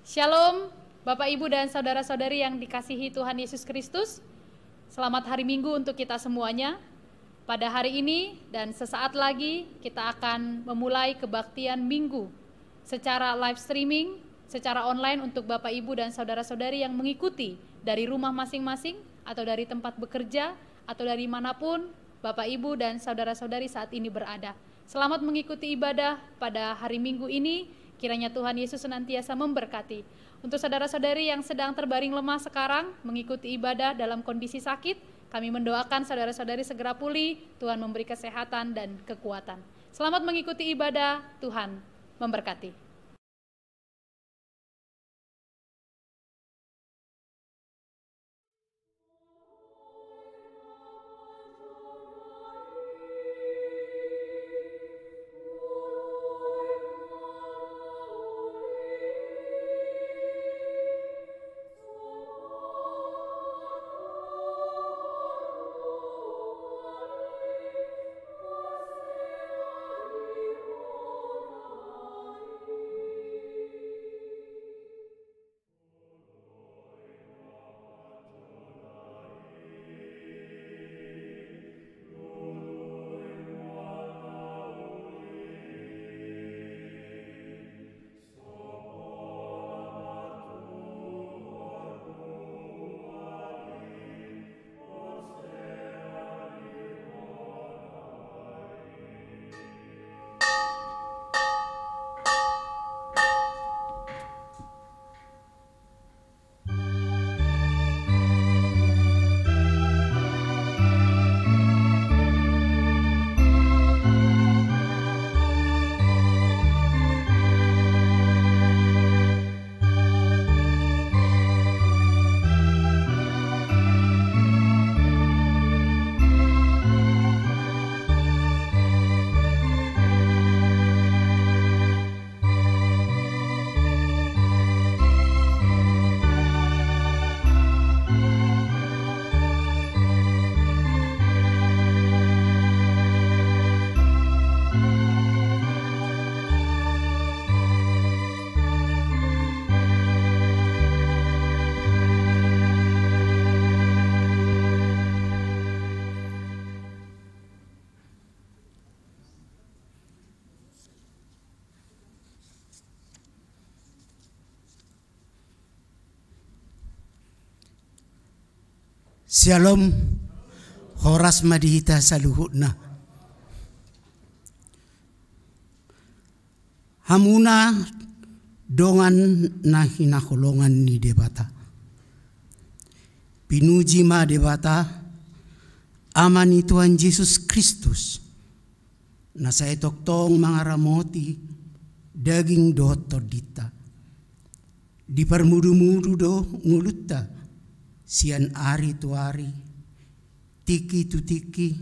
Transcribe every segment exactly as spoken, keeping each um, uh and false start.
Shalom, Bapak, Ibu, dan saudara-saudari yang dikasihi Tuhan Yesus Kristus. Selamat hari Minggu untuk kita semuanya. Pada hari ini dan sesaat lagi, kita akan memulai kebaktian Minggu secara live streaming, secara online untuk Bapak, Ibu, dan saudara-saudari yang mengikuti dari rumah masing-masing atau dari tempat bekerja atau dari manapun Bapak, Ibu, dan saudara-saudari saat ini berada. Selamat mengikuti ibadah pada hari Minggu ini. Kiranya Tuhan Yesus senantiasa memberkati. Untuk saudara-saudari yang sedang terbaring lemah sekarang, mengikuti ibadah dalam kondisi sakit, kami mendoakan saudara-saudari segera pulih, Tuhan memberi kesehatan dan kekuatan. Selamat mengikuti ibadah, Tuhan memberkati. Syalom, horas ma di hita saluhutna. Hamuna dongan na hinaholongan ni Debata. Pinuji ma Debata, Ama ni Tuhan Jesus Kristus, na sai tongtong mangaramoti daging dohot tondinta. Diparmudumudu do ngolunta sian ari tu ari, tingki tu tingki,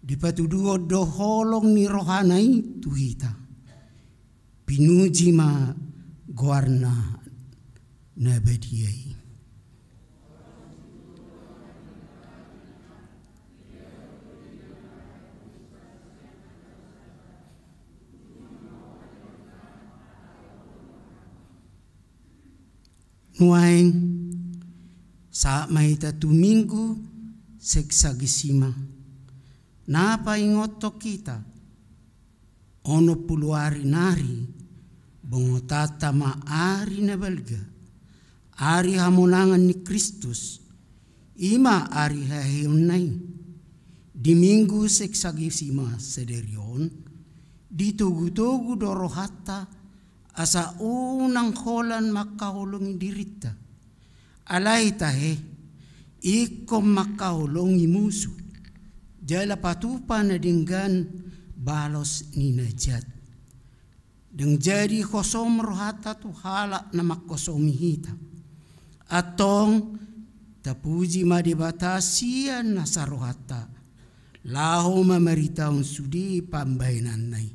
dipatuduhon do holong ni rohana i tu hita. Pinuji ma goarna na badia i. Nuaeng, sahat ma hita tu Minggu Sexagesima. Na paingothon hita, onom pulu ari nari, bongotanta ma ari na balga, ari hamonangan ni Kristus, i ma ari haheheonna i. Di Minggu Sexagesima sadari on, ditogutogu do rohanta, asa unang holan mangkaholongi dirinta. Alai tahe, ingkon mangkaholongi musu, jala patupa na denggan balos ni na jat. Ndang jadi hosom rohanta tu halak na manghosomi hita. Antong, tapuji ma Debata sian nasa rohanta, laho mamaritahon sude pambahenanna i.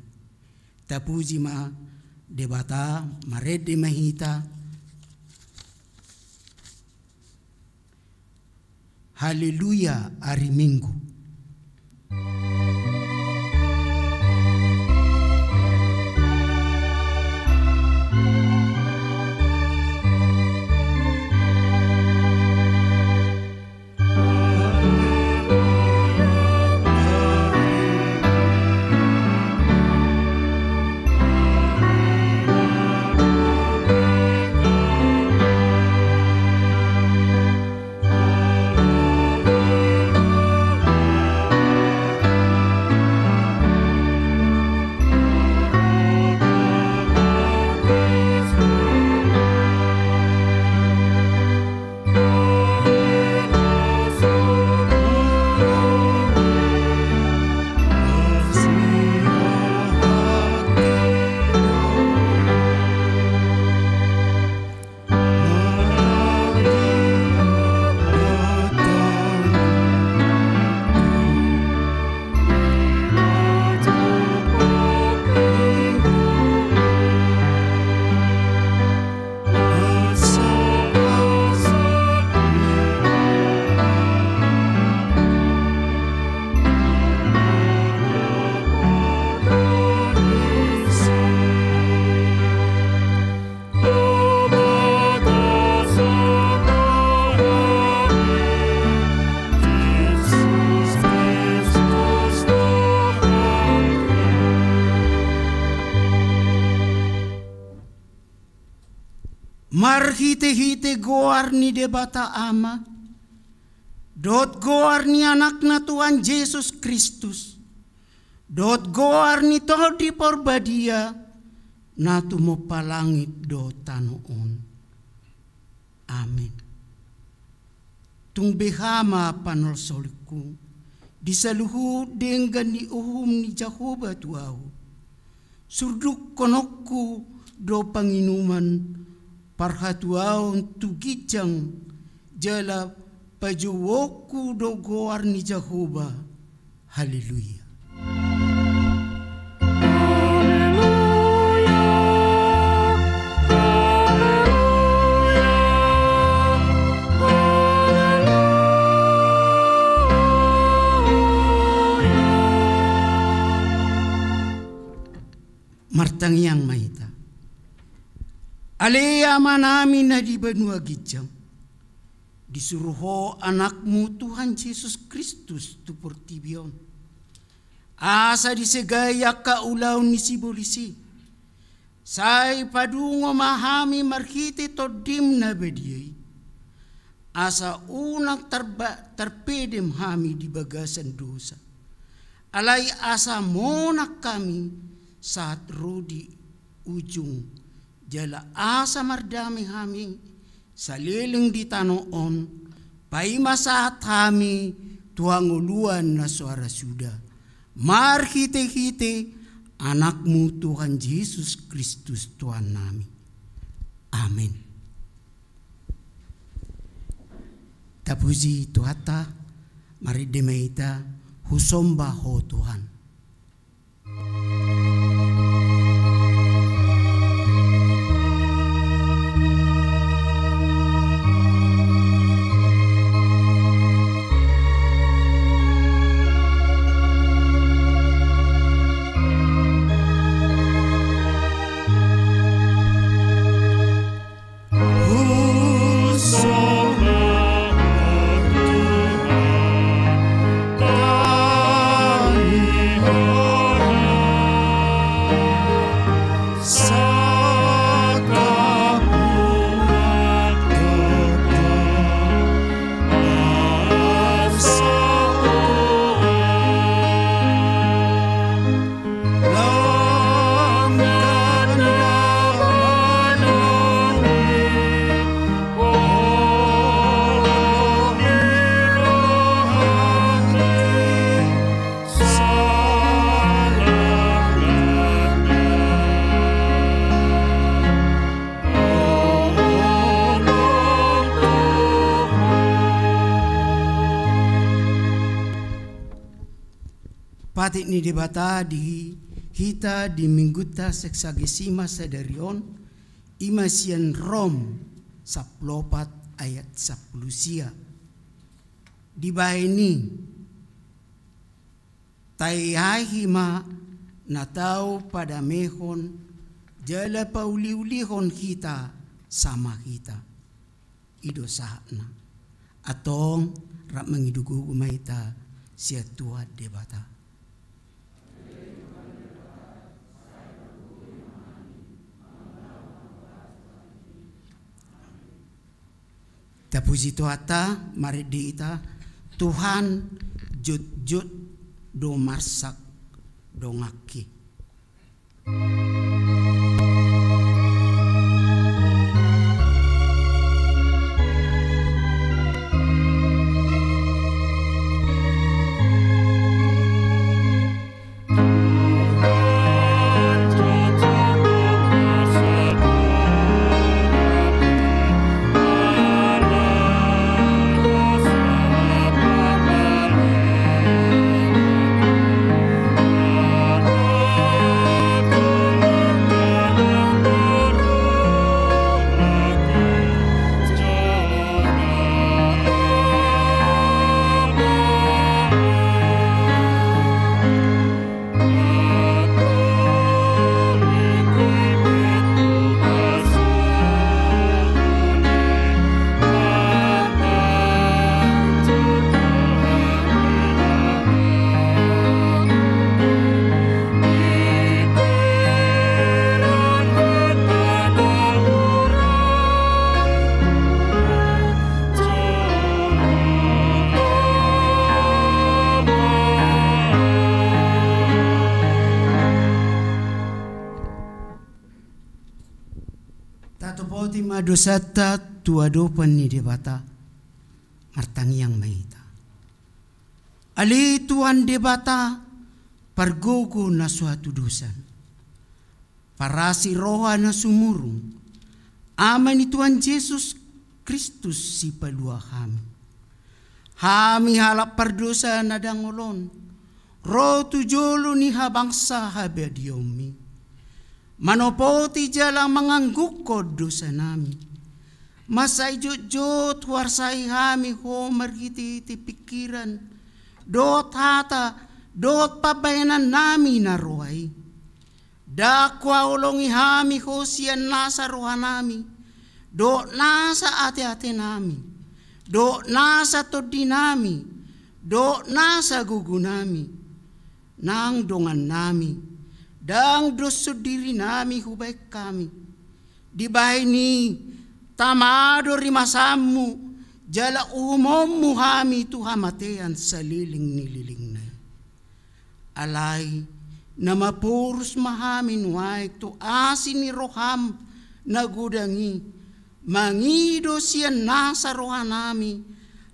Tapuji ma Debata, marende ma hita. Haleluya, ari Minggu. Marhitehite goar ni Debata Ama, dohot goar ni Anakna Tuhan Jesus Kristus, dohot goar ni Tondi Parbadia, na tumompa langit dohot tano on. Amen. Tung beha ma panolsolingku di saluhut denggan ni uhum ni Jahowa tu ahu. Surdukkononku do panginuman parhatuaon tu ginjang, jala pajouonku do goar ni Jahowa. Haleluya. Martangiang ma hita. Ale Amanami na di banua ginjang, disuru Ho Anakmu Tuhan Jesus Kristus tu portibi on, asa disegai angka ulaon ni sibolis i. Sai padungo ma hami marhite Tondim na badia i, asa unang tarba-, tarpedem hami di bagasan dosa. Alai asa monang hami sahat ro di ujung, jala asa mardame hami saleleng di tano on, paima sahat hami tu hangoluan na so ra suda. Marhitehite Anakmu Tuhan Jesus Kristus Tuhannami. Amen. Tapuji Tuhanta, marende ma hita, husomba Ho Tuhan. Patik ni Debata di hita di Minggunta Sexagesima sadari on, i ma sian Rom sampulu opat ayat sampulu sia. Dibahen i, taeahi ma na tau padamehon jala pauliulihon hita sama hita. I do sahatna. Antong rap mangido gogo ma hita sian Tuhan Debata. Tapuji Tuhanta, marende hita, Tuhan jotjot do marsak donganki. Topoti ma dosanta tu adopan ni Debata. Martangiang ma hita. Ale Tuhan Debata, pargogo na so hatudosan, parasi roha na sumurung, Ama ni Tuhan Jesus Kristus, sipalua hami. Hami halak pardosa na dangol on, ro tu jolo ni habangsa habadiaonmi, manopoti jala manganggungkon dosanami. Mansai jotjot huarsai hami Ho marhitehite pingkiran dohot hata dohot pambahenannami na roa i. Ndang huhaholongi hami Ho sian nasa rohanami dohot nasa ateatenami dohot nasa tondinami dohot nasa gogonami nang dongannami, ndang dos sondirinami hubahen hami. Dibahen i, tama do rimasanmu jala uhumonmu hami tu hamatean saleleng ni lelengna i. Alai na maporus ma hami nuaeng tu asi ni roham na godang i, mangido sian nasa rohanami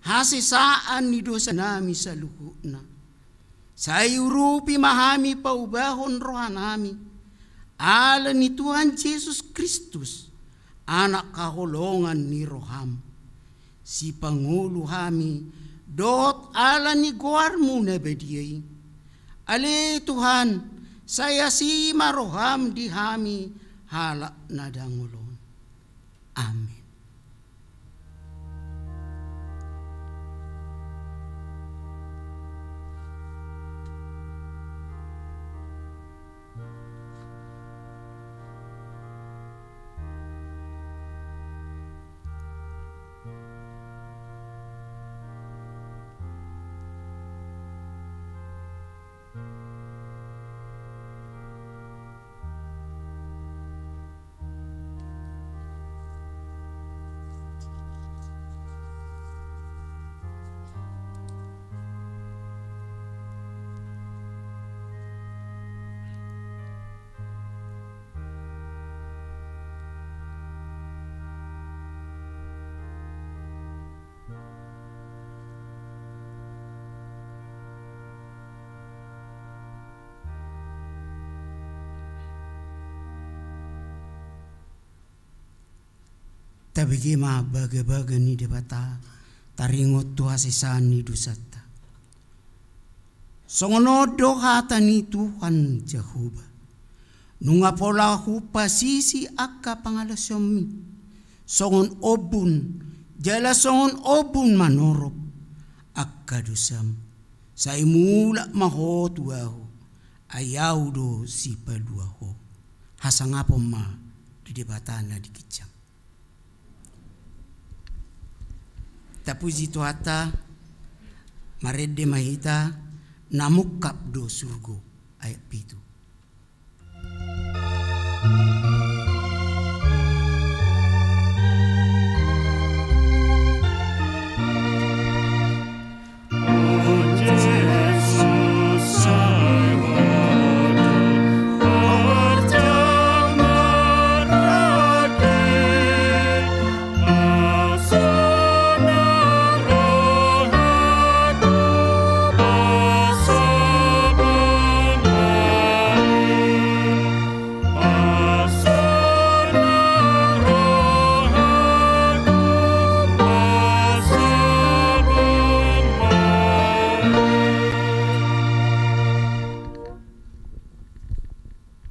hasesaan ni dosanami saluhutna. Sai urupi ma hami paubahon rohanami, ala ni Tuhan Jesus Kristus, Anak haholongan ni roham, sipangolu hami dohot ala ni goarmu na badia i. Ale Tuhan, sai asi ma roham di hami halak na dangol on. Amen. Tabege ma bagabaga ni Debata, taringot tu hasesaan ni dosanta. Songon on do hata ni Tuhan Jahowa: Nunga pola hupasisi angka pangalaosionmi, songon ombun, jala songon ombun manorop angka dosam. Sai mulak ma ho tu Ahu, ai Ahu do sipalua ho. Hasangapon ma di Debata na di ginjang. Tapuji Tuhanta. Marende ma hita, na mungkap do surgo. Ayat pitu.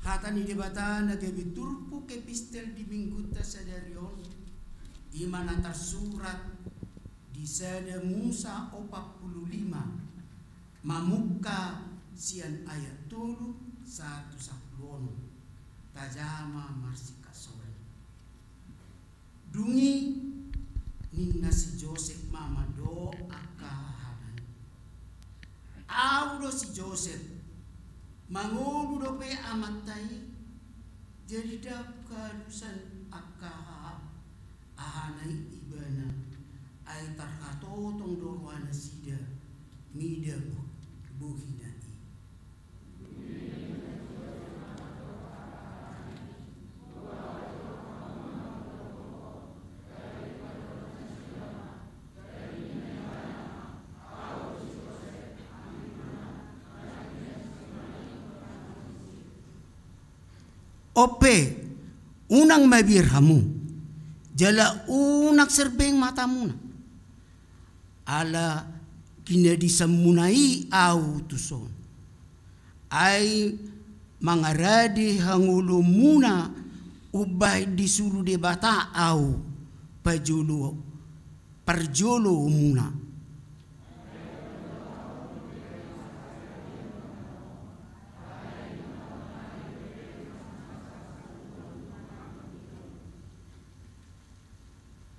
Hata ni Debata na gabe turpuk epistel di Minggunta sadari on, i ma na tarsurat di sada Musa opat pulu lima, mamungka sian ayat tolu sahat tu sampulu onom. Tajama marsikas on. Dung i ninna si Josep ma mandok angka hahana i: Ahu do si Josep, mangolu dope amanta i. Jadi ndang halusan angka haha-, hahana i ibana, ai tarhatotong do rohanasida mida bo-, bohina i. On pe, unang mabiar hamu, jala unang serbeng matamuna. Ala ginadisanmuna i ahu tuson. Ai mangarade hangoluonmuna umbahen disuru Debata ahu pajolo, parjolomuna.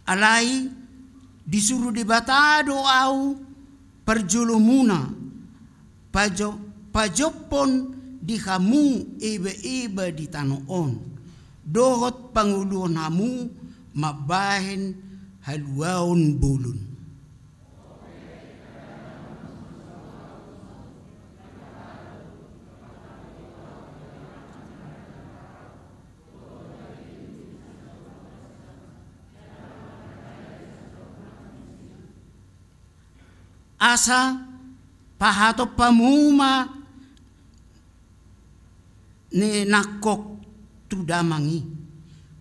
Alai disuru Debata do ahu parjolomuna, pajo-, pajophon di hamu eba-eba di tano on, dohot pangoluhon hamu mambahen haluaon bolon. Asa pahatop hamu ma na nangkok tu damang i,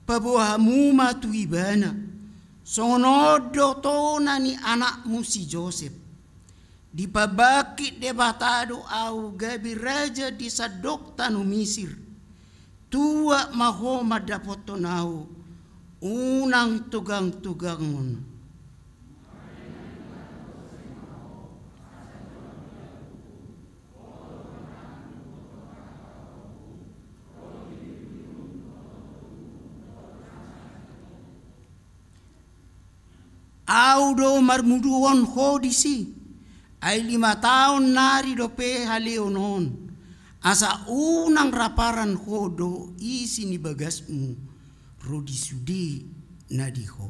paboa hamu ma tu ibana, songon on do tona ni anakmu si Josep. Dipabangkit Debata do ahu gabe raja di sandok tano Misir. Tuat ma ho mandapothon ahu, unang togang-toganghon. Ahu do marmuduhon ho disi, ai lima taon nari dope haleon on, asa unang raparan ho dohot isi ni bagasmu ro di sude na di ho.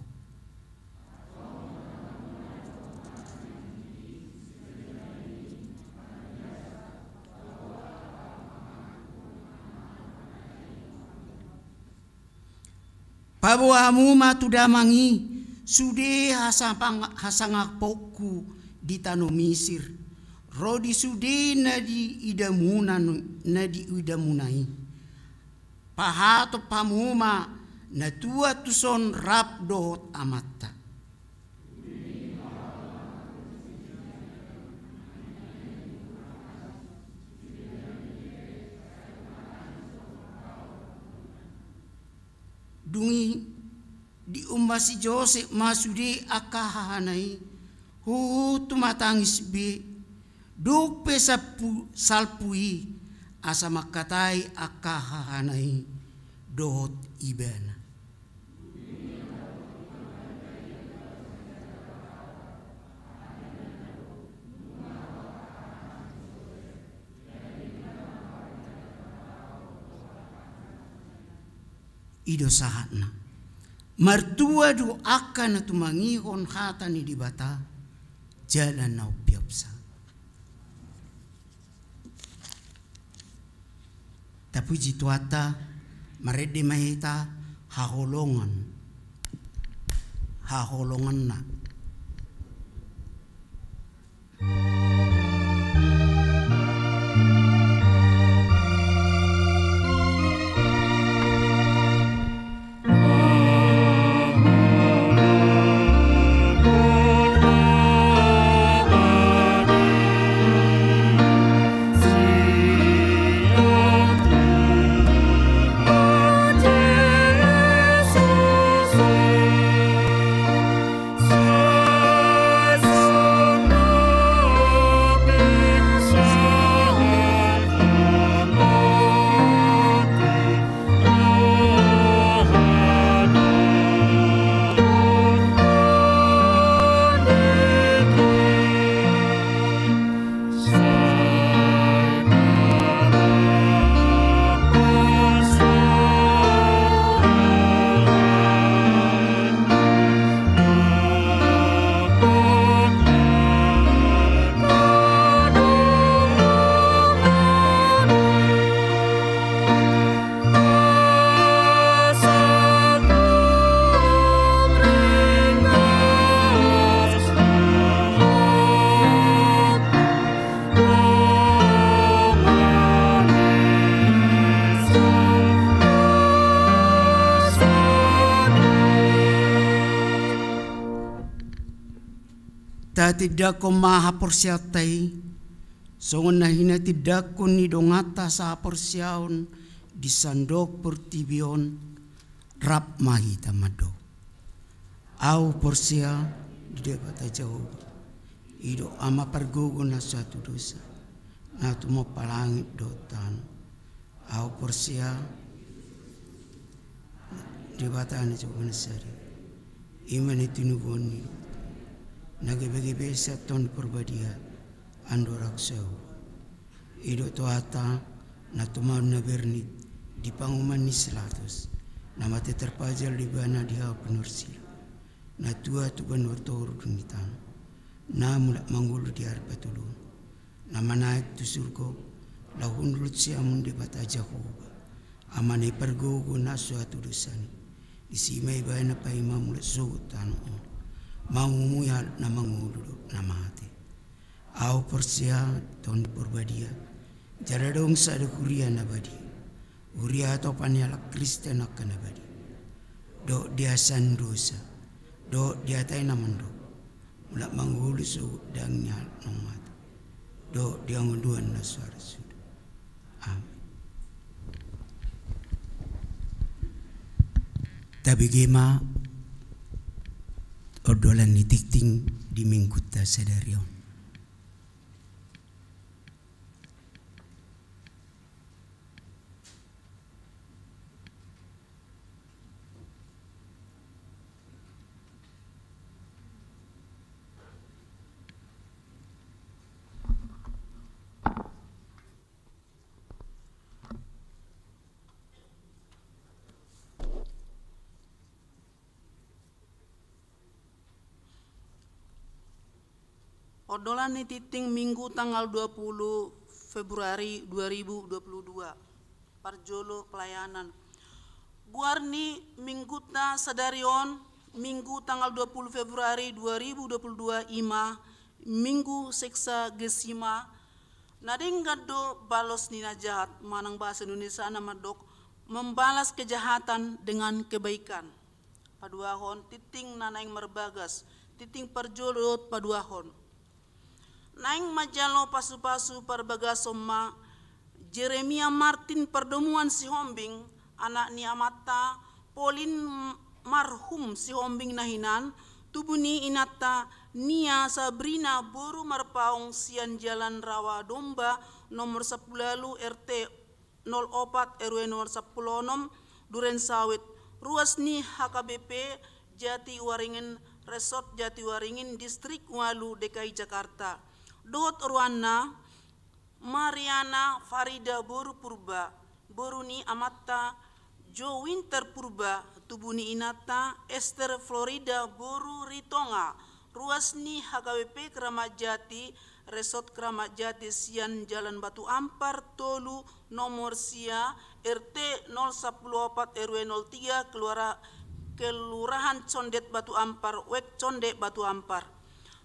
Paboa hamu ma tu damang i sude hasapang-, hasangaponku di tano Misir, ro di sude na diidamuna, na diidamuna i. Pahatop hamu ma na tuat tuson rap dohot amanta. Dung i diumma si Josep ma sude angka hahana i, huhut tumatangis be, dung pe salpu, salpu i, asa mangkatai angka hahana i dohot ibana. I do sahatna. Martua do angka na tumangihon hata ni Debata jala na umpeopsa. Tapuji Tuhanta, marende ma hita haholongan, haholonganna. Tatindangkon ma haporseaonta i, songon na hinatindangkon ni donganta sahaporseaon di sandok portibi on, rap ma hita mandok. Ahu porsea di Debata Jahowa, i do Ama pargogo na so hatudosan, na tumompa langit dohot tano. Ahu porsea Debata na Jahowa na sada, i ma na tinubuan ni, na gebegebe sian Tondi Parbadia, andorang so ahu. I do Tuhanta, na tumaon na bernit di panguhuman ni si Pilatus, na mate tarpajal do ibana di hau pinursila, na tua tu banua toru dung ni tano, na mulak mangolu di ari patoluhon, na manaek tu surgo, laho hundul siamun Debata Jahowa, Ama na pargogo na so hatudosan i. Disi ma ibana paima mulak sogot tu tano on, mangumui halak na mangolu dohot na mate. Ahu porsea Tondi Parbadia, jala adong sada huria na badia, huria hatopan ni halak Kristen angka na badia, dohot di hasesaan dosa, dohot di hata i na mandok, mulak mangolu sogot daging ni halak na mate, dohot di hangoluan na so arsuda. Amen. Tabege ma ondolan ni tingting di Minggunta sadari on. Ondolan ni tingting Minggu tanggal dua puluh Februari dua ribu dua puluh dua. Parjolo pelayanan. Goar ni Minggunta sadari on, Minggu tanggal dua puluh Februari dua ribu dua puluh dua, i ma Minggu Sexagesima. Na denggan do balos ni na jahat, manang bahasa Indonesia na mandok, membalas kejahatan dengan kebaikan. Paduahon, tingting na naeng marbagas, tingting parjolo dohot paduahon. Naeng manjalo pasupasu parbagason ma Jeremia Martin Pardomuan Sihombing, anak ni amanta Polin Marhum Sihombing na hinan, tubu ni inanta Nia Sabrina boru Marpaung sian Jalan Rawa Domba nomor sampulu ualu R T nol opat R W nol sampulu onom, Duren Sawit, ruas ni H K B P Jatiwaringin, Resort Jatiwaringin, Distrik Walu, D K I Jakarta. Dohot oroanna, Mariana Farida boru Purba, boru ni amanta Jo Winter Purba, tubu ni inanta Esther Florida boru Ritonga, ruas ni H K B P Keramat Jati, Resort Keramat Jati sian Jalan Batu Ampar tolu nomor sia, R T nol sampulu opat R W nol tiga, Keluara-, Kelurahan Condet Batu Ampar, Wek Condet Batu Ampar.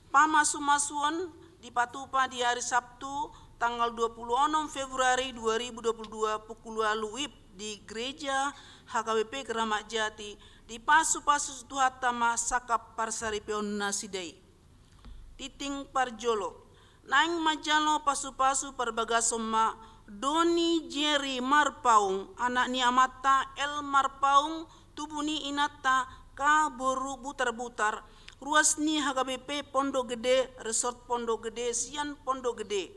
Pamasumasuon dipatupa di ari Sabtu tanggal dua puluh onom Februari dua ribu dua puluh dua pukul ualu wib di Gereja H K B P Keramat Jati, dipasupasu Tuhanta ma sangkap parsaripeon nasida i. Tingting parjolo. Naeng manjalo pasupasu parbagason ma Doni Jeri Marpaung, anak ni amanta L Marpaung, tubu ni inanta K boru Butarbutar, ruas ni H K B P Pondok Gede, Resort Pondok Gede sian Pondok Gede.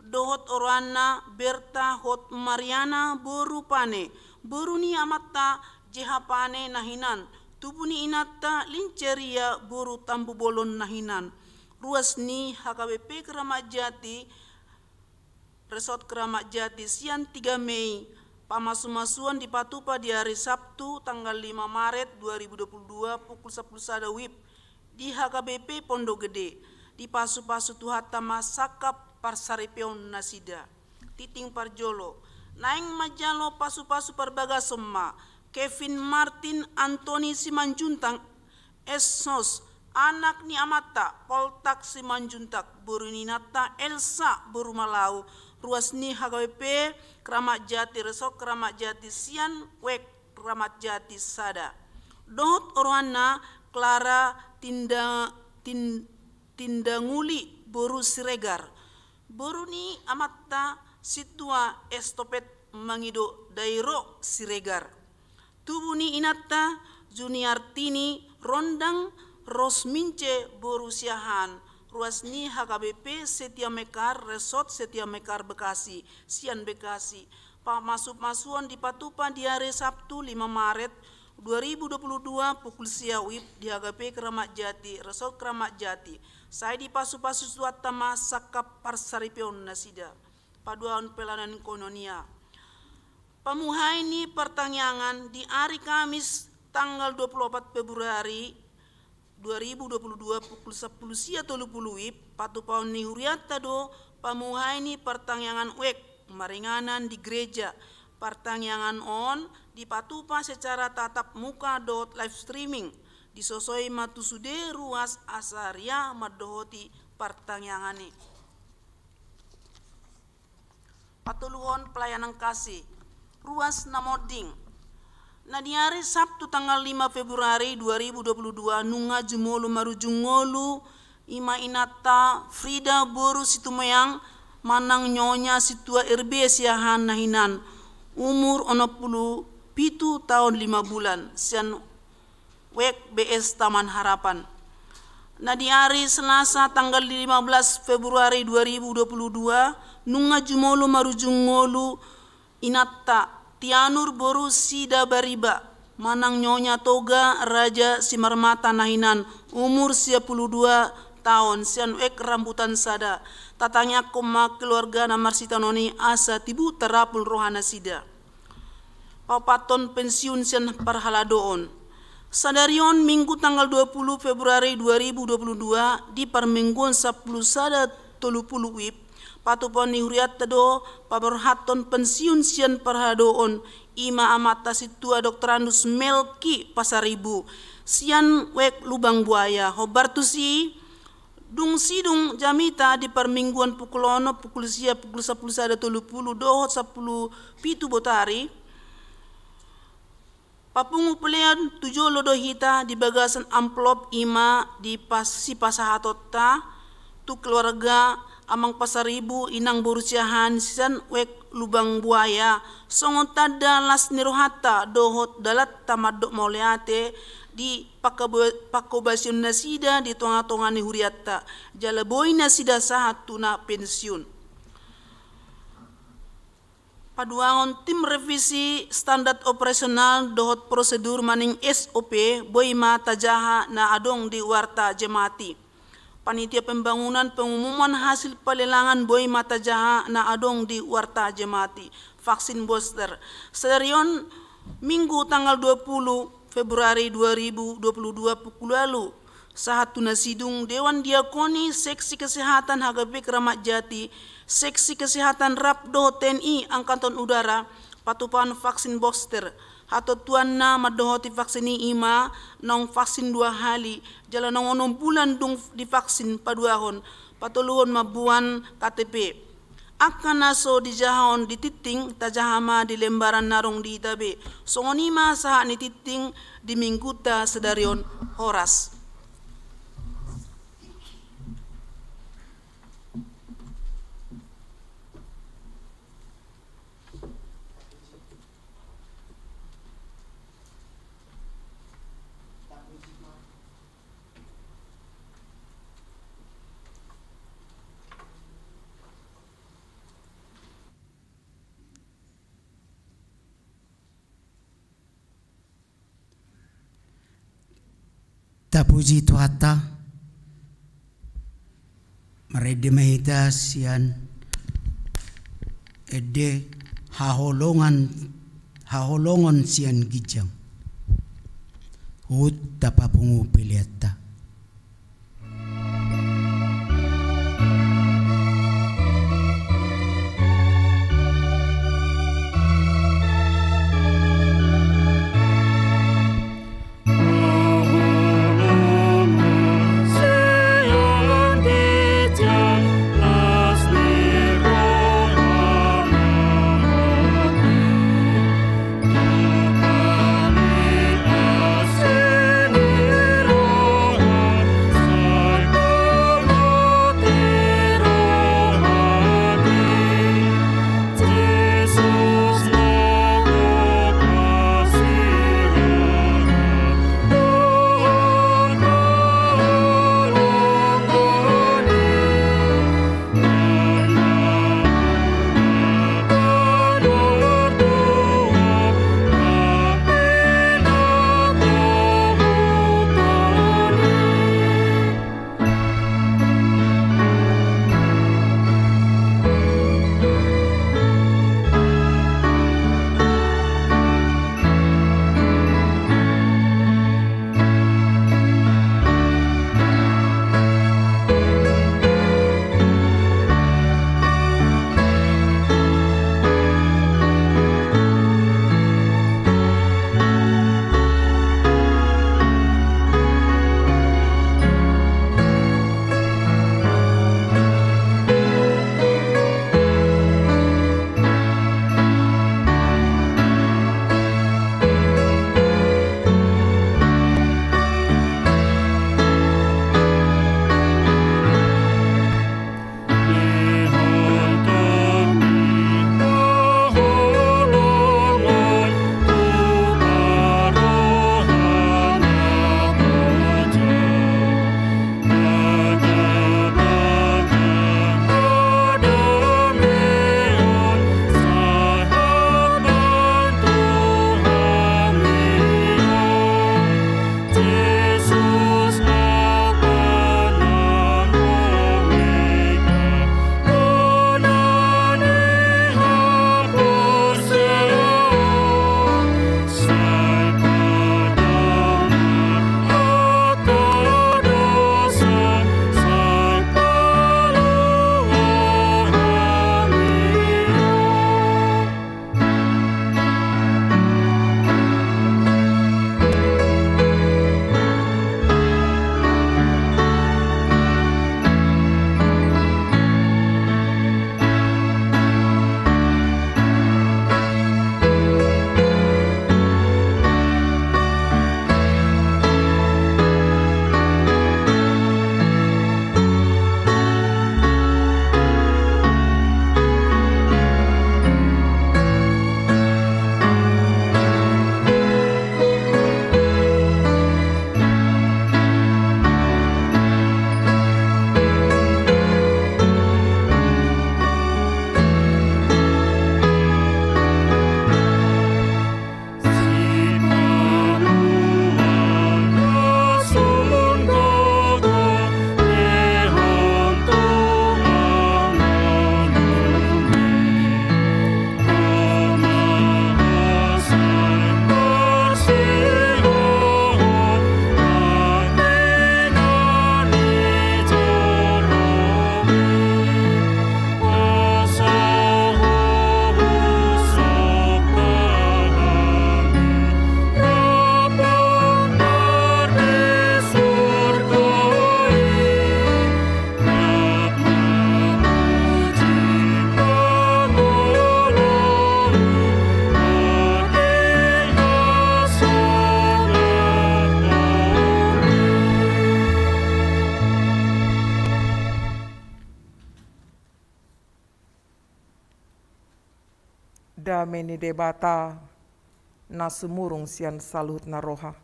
Dohot oroanna Berta Hot Mariana boru Pane, boru ni amanta J H Pane na hinan, tubu ni inanta Linceria boru Tambubolon na hinan, ruas ni H K B P Keramat Jati, Resort Keramat Jati sian tiga Mei, pamasumasuon dipatupa di ari Sabtu tanggal lima Maret dua ribu dua puluh dua pukul sampulu sada wib di H K B P Pondok Gede, dipasupasu Tuhanta ma sangkap parsaripeon nasida. Tingting parjolo. Naeng manjalo pasupasu parbagason ma Kevin Martin Antoni Simanjuntak, S H O S, anak ni amanta Poltak Simanjuntak, boru ni inanta Elsa boru Malau, ruas ni H K B P Keramat Jati, Resort Keramat Jati sian Wek Keramat Jati sada. Dohot oroanna Clara Tinda-, Tin-, Tindanguli boru Siregar. Boru ni amanta sintua Estopet mangido Dairo Siregar. Tubu ni inanta Juniartini Rondang Rosmince boru Siahaan, ruas ni H K B P Setia Mekar, Resort Setia Mekar Bekasi, sian Bekasi. Pamasumasuon dipatupa di ari Sabtu lima Maret dua ribu dua puluh dua pukul sia WIB di H K P Keramat Jati, Resort Keramat Jati. Sai dipasupasu Tuhanta ma sangkap parsaripeon nasida. Paduahon pelayanan koinonia. Pamuhai ni partangiangan di ari Kamis tanggal dua puluh opat Februari dua ribu dua puluh dua pukul sampulu sia tolu pulu WIB, patupaon ni hurianta do pamuhai ni partangiangan wijk maringanan di gereja. Partangiangan on dipatupa secara tatap muka dohot live streaming. Disosoi ma tu sude ruas asa ria mandohoti partangiangan i. Patoluhon pelayanan kasih. Ruas na monding. Na di ari Sabtu tanggal lima Februari dua ribu dua puluh dua nunga jumolo marujung ngolu i ma inanta Frida boru Situmeang manang Nyonya Sintua R B Siahaan na hinan, umur onom pulu pitu taon lima bulan, sian wijk B S Taman Harapan. Na di ari Selasa tanggal lima belas Februari dua ribu dua puluh dua nunga jumolo marujung ngolu inanta Tianur boru Sidabariba manang Nyonya Toga Raja Simarmata na hinan, umur sia pulu dua taon, sian wijk Rambutan Sada. Tatangiangkon ma keluarga na marsitangiang i asa tibu tarapul rohanasida. Paopathon pensiun sian parhaladoon. Sadari on Minggu tanggal dua puluh Februari dua ribu dua puluh dua di parmingguon sampulu sada tolu pulu WIB, patupaon ni hurianta do paborhathon pensiun sian parhaladoon, i ma amanta Sintua Doktorandus Melki Pasaribu, sian wijk Lubang Buaya. Hombar tusi, dung sidung jamita di parmingguon pukul onom, pukul sia, pukul sampulu sada tolu pulu dohot sampulu pitu botari, papungu pelean tu jolo do hita di bagasan amplop i ma di pas-, sipasahatonta tu keluarga Amang Pasaribu, Inang boru Siahaan sian wijk Lubang Buaya, songon tanda las ni rohanta dohot dalanta mandok mauliate di pangkoba-, pangkobasion nasida di tongatonga ni hurianta, jala boi nasida sahat tu na pensiun. Paduahon, tim revisi standar operasional dohot prosedur manang S O P boi ma tajaha na adong di Warta Jemaat i. Panitia Pembangunan pengumuman hasil pelelangan boi ma tajaha na adong di Warta Jemaat i. Vaksin booster. Sadari on Minggu tanggal dua puluh Februari dua ribu dua puluh dua pukul ualu, sahat tu na sidung Dewan Diakoni Seksi Kesehatan H K P Keramat Jati, Seksi Kesehatan rap dohot T N I Angkatan Udara, patupaon vaksin booster. Hatontuanna mandohoti vaksin i i ma naung vaksin dua hali, jala naung onom bulan dung divaksin. Paduahon, patoluhon mamboan K T P. Angka na so dijahahon di tingting, tajaha ma di lembaran na adong di hita be. Songon i ma sahat ni tingting di minggunta sadari on. Horas. Tapuji Tuhanta. Marende ma hita sian ende haholongan, haholongon sian ginjang. Huhut tapapungu peleanta. Dame ni Debata na sumurung sian saluhut na roha,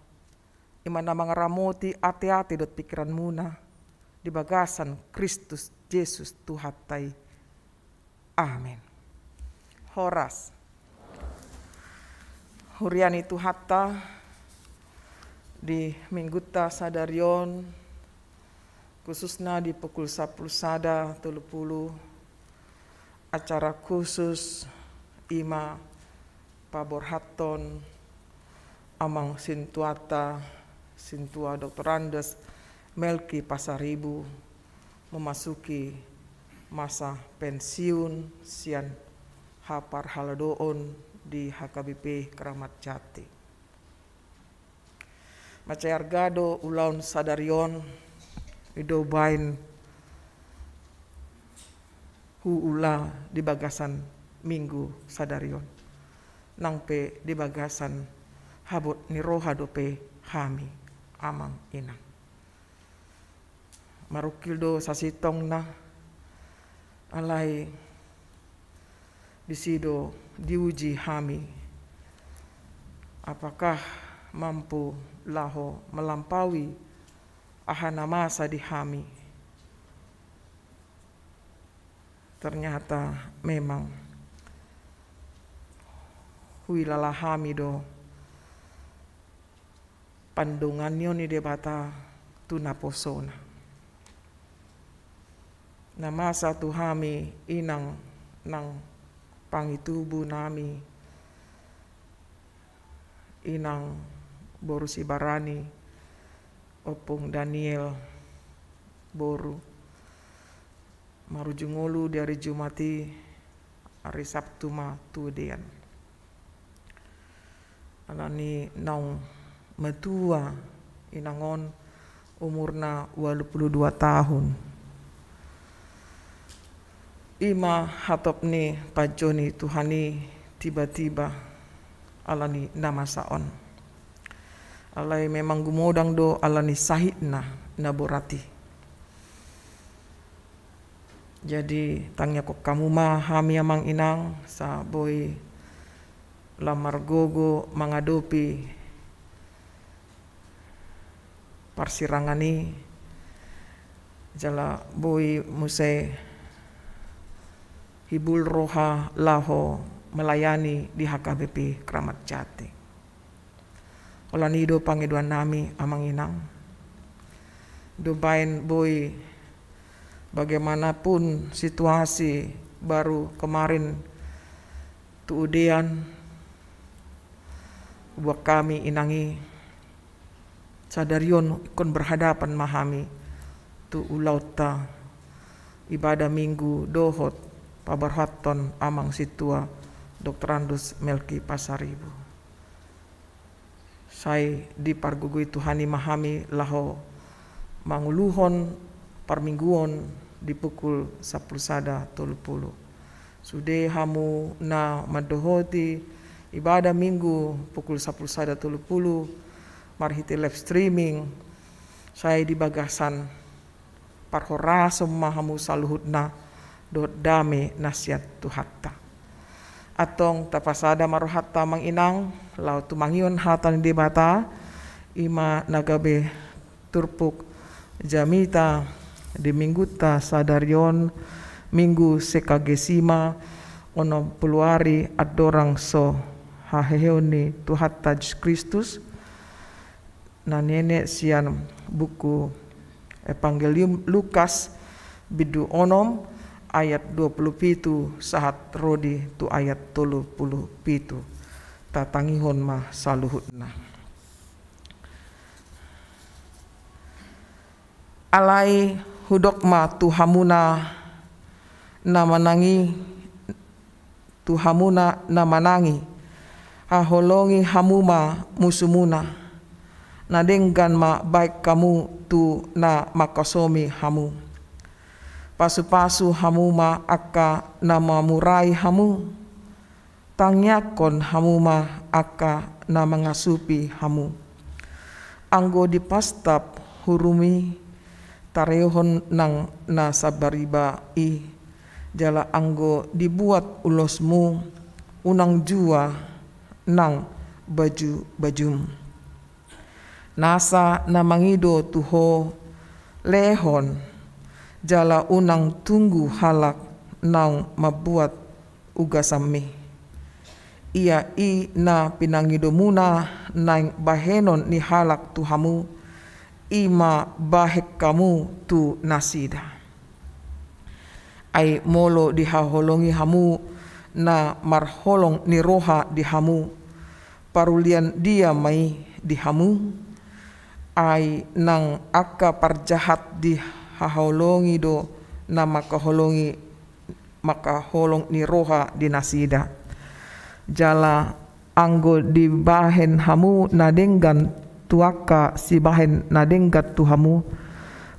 i ma na mangaramoti ateate dohot pingkiranmuna di bagasan Kristus Jesus Tuhanta i. Amen. Horas. Huria ni Tuhanta, di Minggunta sadari on, khususna di pukul sampulu sada tolu pulu, acara khusus i ma paborhathon Amang Sintuanta, Sintua Doktor Andes Melki Pasaribu, memasuki masa pensiun sian haparhaldoon di H K B P Kramat Jati. Mansai arga do ulaon sadari on, i do umbahen huula di bagasan Minggu sadari on. Nang pe di bagasan habot ni roha dope hami, amang inang. Marungkil do sasintongna, alai disi do diuji hami. Apakah mampu laho melampaui aha na masa di hami? Ternyata memang huilala hami do pandonganion ni Debata tu naposona. Na masa tu hami inang nang pangitubu nami, inang boru Sibarani, ompung Daniel boru, marujung ngolu di ari Jumat i, ari Sabtu ma tu udean. Alani naung matua inang on, umurna ualu pulu dua tahun. I ma hatop ni panjou ni Tuhan i tiba-tiba alani na masa on. Alai memang gumodang do alani sahitna na borat i. Jadi tangiangkon hamu ma hami amang inang, asa boi lam margogo mangadopi parsirangan i, jala boi muse hibul roha laho melayani di H K B P Kramat Jati. Holan i do pangidoan nami amang inang. Umbahen boi bagaimanapun situasi baru kemarin tu udean, buat hami inang i sadari on ingkon berhadapan ma hami tu ulaonta ibadah Minggu dohot paborhathon Amang Sintua Doktor Andes Melki Pasaribu. Sai dipargogoi Tuhan i ma hami laho manguluhon parmingguon di pukul sampulu sada tolu pulu. Sude hamu na mandohoti ibadah Minggu pukul sampulu sada tolu pulu marhite live streaming, sai di bagasan parhorason ma hamu saluhutna dohot dame na sian Tuhanta. Antong tapasada ma rohanta amang inang laho tumangihon hata ni Debata, i ma na gabe turpuk jamita di Minggunta sadari on, Minggu Sexagesima, onom pulu ari andorang so haheheon ni Tuhanta Jesus Kristus, na nienet sian buku Evangelium Lukas bindu onom ayat dua pulu pitu sahat ro di tu ayat tolu pulu pitu. Tatangihon ma saluhutna. Alai hudok ma tu hamuna na manangi, tu hamuna na manangi, haholongi hamu ma musumuna, na denggan ma baen hamu tu na mangkasomi hamu. Pasupasu hamu ma angka na mamurai hamu, tangiangkon hamu ma angka na mangasupi hamu. Anggo dipastap hurumu i, tareohon nang na sambariba i, jala anggo dibuat ulosmu, unang jua nang baju-bajum. Nasa na mangido tu ho lehon, jala unang tunggu halak naung mambuat ugasanmi. Ia i na pinangidomuna naeng bahenon ni halak tu hamu, i ma bahen hamu tu nasida. Ai molo dihaholongi hamu na marholong ni roha di hamu, parulian dia ma i di hamu? Ai nang angka parjahat dihaholongi do na mangkaholongi, mangkaholong ni roha di nasida. Jala anggo dibahen hamu na denggan tu angka sibahen na denggan tu hamu,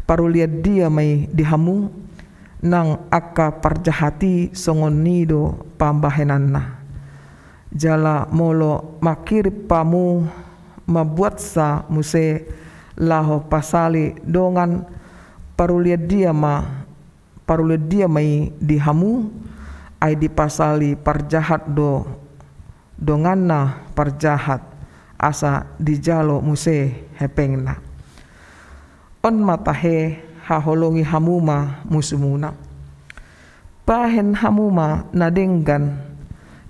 parulian dia ma i di hamu? Nang angka parjahat i songon i do pambahenanna. Jala molo manghirim hamu mambuatsa muse laho pasali dongan, parulian dia ma, parulian dia ma i di hamu? Ai dipasali parjahat do donganna parjahat, asa dijalo muse hepengna. On ma tahe, haholongi hamu ma musumuna. Bahen hamu ma na denggan,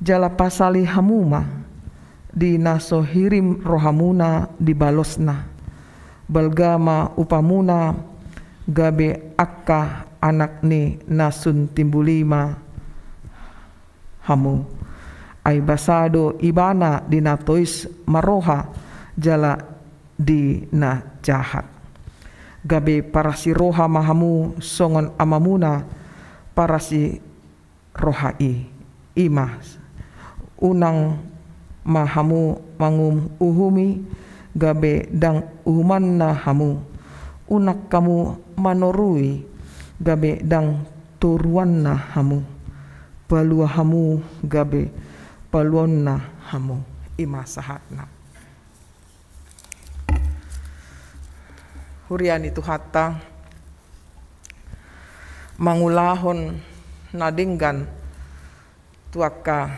jala pasali hamu ma. Di na so hirim rohamuna dibalosna. Balga ma upamuna gabe angka anak ni na sun timbul i ma hamu. Ai basa do ibana di na tois marroha jala di na jahat. Gabe parasiroha ma hamu songon amamuna parasiroha i. I ma, unang ma hamu manguhum uhum i, gabe ndang uhumanna hamu. Unang hamu manorui, gabe ndang toruanna hamu. Palua hamu, gabe paluaonna hamu. I ma sahatna. Huria ni Tuhanta, mangulahon na denggan tu angka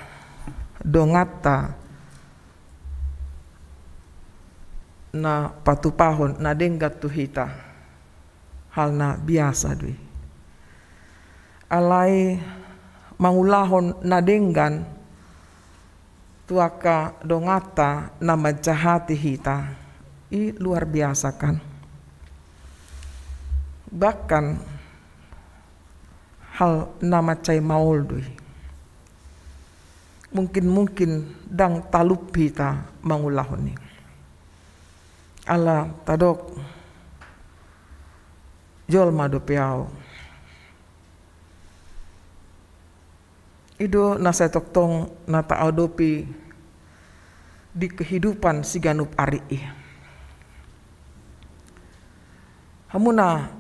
donganta na patupahon na denggan tu hita, hal na biasa do i. Alai mangulahon na denggan tu angka donganta na manjahati hita, i luar biasa, kan? Bahkan hal na mansai maol do i. Mungkin-mungkin ndang talup hita mangulahon i. Ala tadok, jolma dope ahu. I do na sai tongtong na taadopi di kehidupan siganup ari i. Hamuna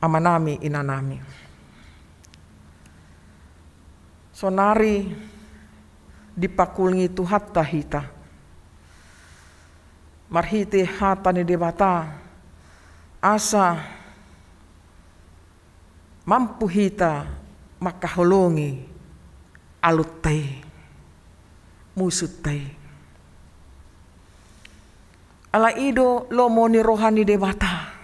amanami, inanami, sonari dipangkulingi Tuhanta hita marhite hata ni Debata, asa mampu hita mangkaholongi alonta i, musunta i. Ala i do lomo ni roha ni Debata.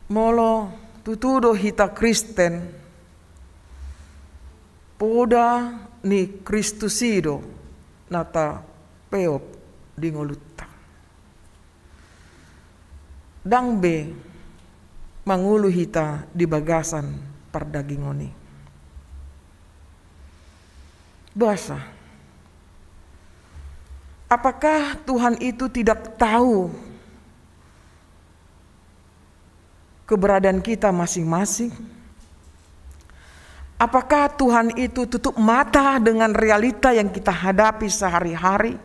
Molo tutu do hita Kristen, poda ni Kristus i do na tapeop di ngolunta. Ndang be mangolu hita di bagasan pardagingon i. Boasa? Apakah Tuhan itu tidak tahu keberadaan kita masing-masing? Apakah Tuhan itu tutup mata dengan realita yang kita hadapi sehari-hari?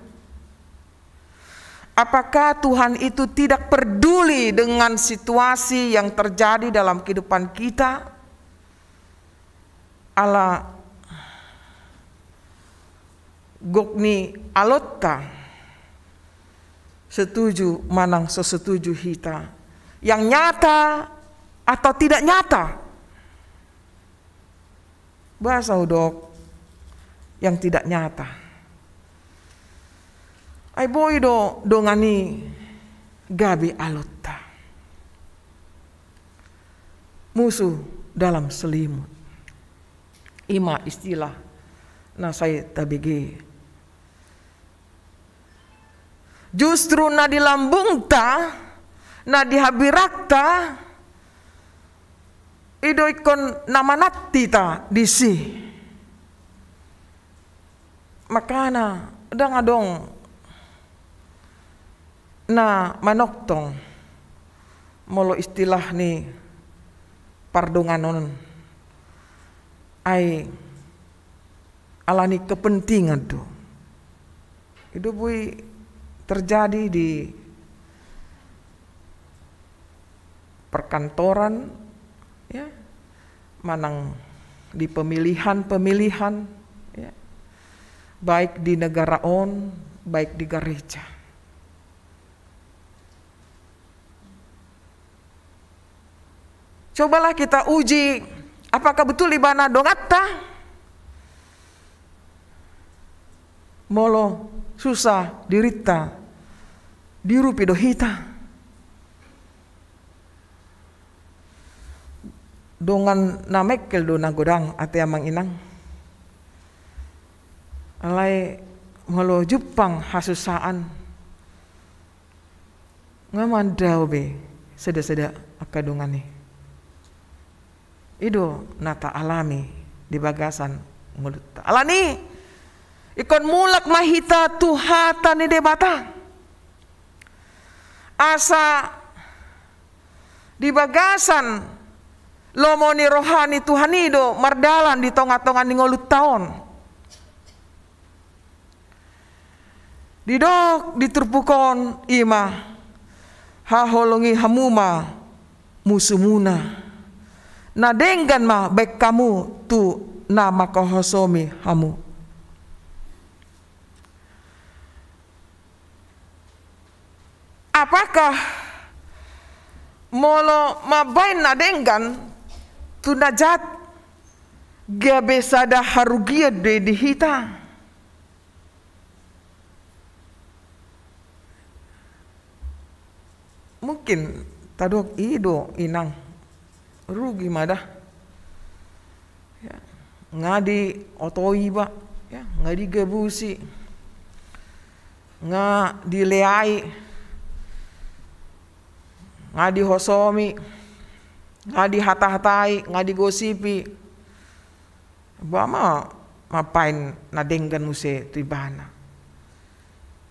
Apakah Tuhan itu tidak peduli dengan situasi yang terjadi dalam kehidupan kita? Ala gok ni alonta, setuju manang so setuju hita, yang nyata atau tidak nyata. Boasa hudok yang tidak nyata? Ai boi do dongan i gabe alonta. Musuh dalam selimut. I ma istilah na sai tabege. Justru na di lambungta, na di habirangta, i do ingkon na manat hita disi. Makana ndang adong na manongtong, molo istilah ni pardonganon, ai alani kepentingan do. I do boi terjadi di perkantoran, ya, manang di pemilihan-pemilihan, ya, baik di negara on, baik di gareja. Cobalah kita uji, apakah betul ibana donganta? Molo susah dirinta, diurupi do hita. Dongan na mengkel do na godang ate amang inang. Alai molo jumpang hasusaan, nga mandao be sada-sada angka dongan i. I do na taalami di bagasan ngolunta. Alani i, ingkon mulak ma hita tu hata ni Debata. Asa di bagasan lomo ni roha ni Tuhan i do mardalan di tonga-tonga ni ngolunta on. Didok di turpuk on i ma, haholongi hamu ma musumuna. Na denggan ma baen hamu tu na mangkahosomi hamu. Apakah molo mambaen na denggan tu na jat gabe sada harugian do i di hita? Mungkin tadok i do inang, rugi ma da. Ya, nga diotoi iba, ya, nga digabusi, nga dileai, nga dihosomi, nga dihata-hatai, nga digosipi. Ba ma mambaen na denggan muse tu ibana.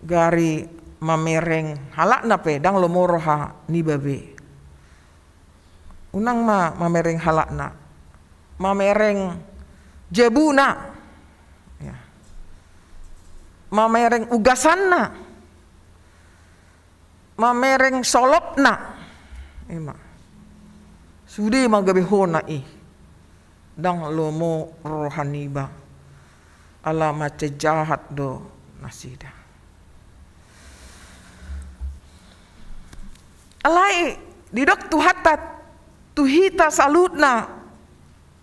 Gari mamereng halakna pe ndang lomo roha niba be. Unang ma mamereng halakna, mamereng jabuna, ya, mamereng ugasanna, mamereng solopna. I ma, sude ma gabe hona i, ndang lomo roha niba. Ala mansai jahat do nasida. Alai didok Tuhanta tu hita saluhutna,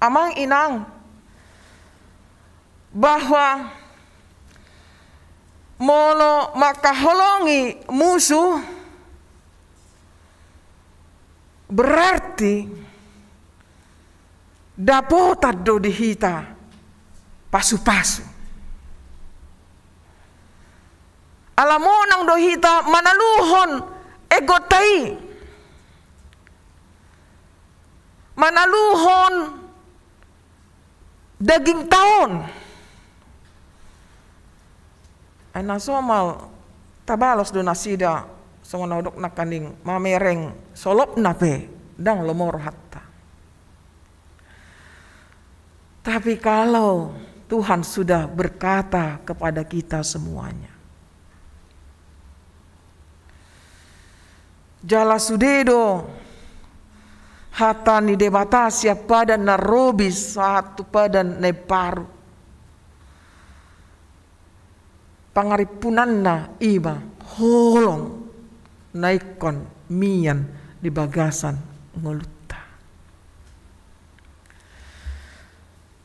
amang inang, bahwa molo mangkaholongi musu, berarti dapotan do di hita pasu-pasu. Ala monang do hita manaluhon egonta i, manaluhon dagingta on. Ai na somal tabalos do nasida, songon na hudok nangkaning, mamereng solopna pe ndang lomo rohanta. Tapi kalau Tuhan sudah berkata kepada kita semuanya, jala sude do hata ni Debata sian Padan na Robi sahat tu Padan na Imbaru, pangarimpunanna i ma holong na ingkon mian di bagasan ngolunta.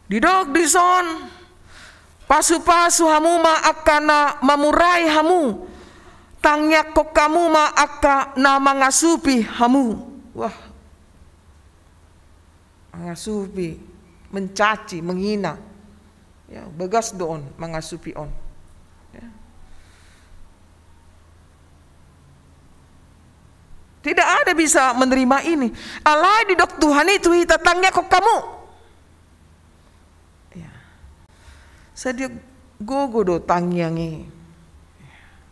Didok dison, pasu-pasu hamu ma angka na mamurai hamu, tangiangkon hamu ma angka na mangasupi hamu. Wah. Mangasupi, mencaci, menghina. Ya, bagas do on mangasupi on. Ya. Tidak ada bisa menerima ini. Alai didok Tuhan i tu hita, tangiangkon hamu. Ya. Sadia gogo do tangiang i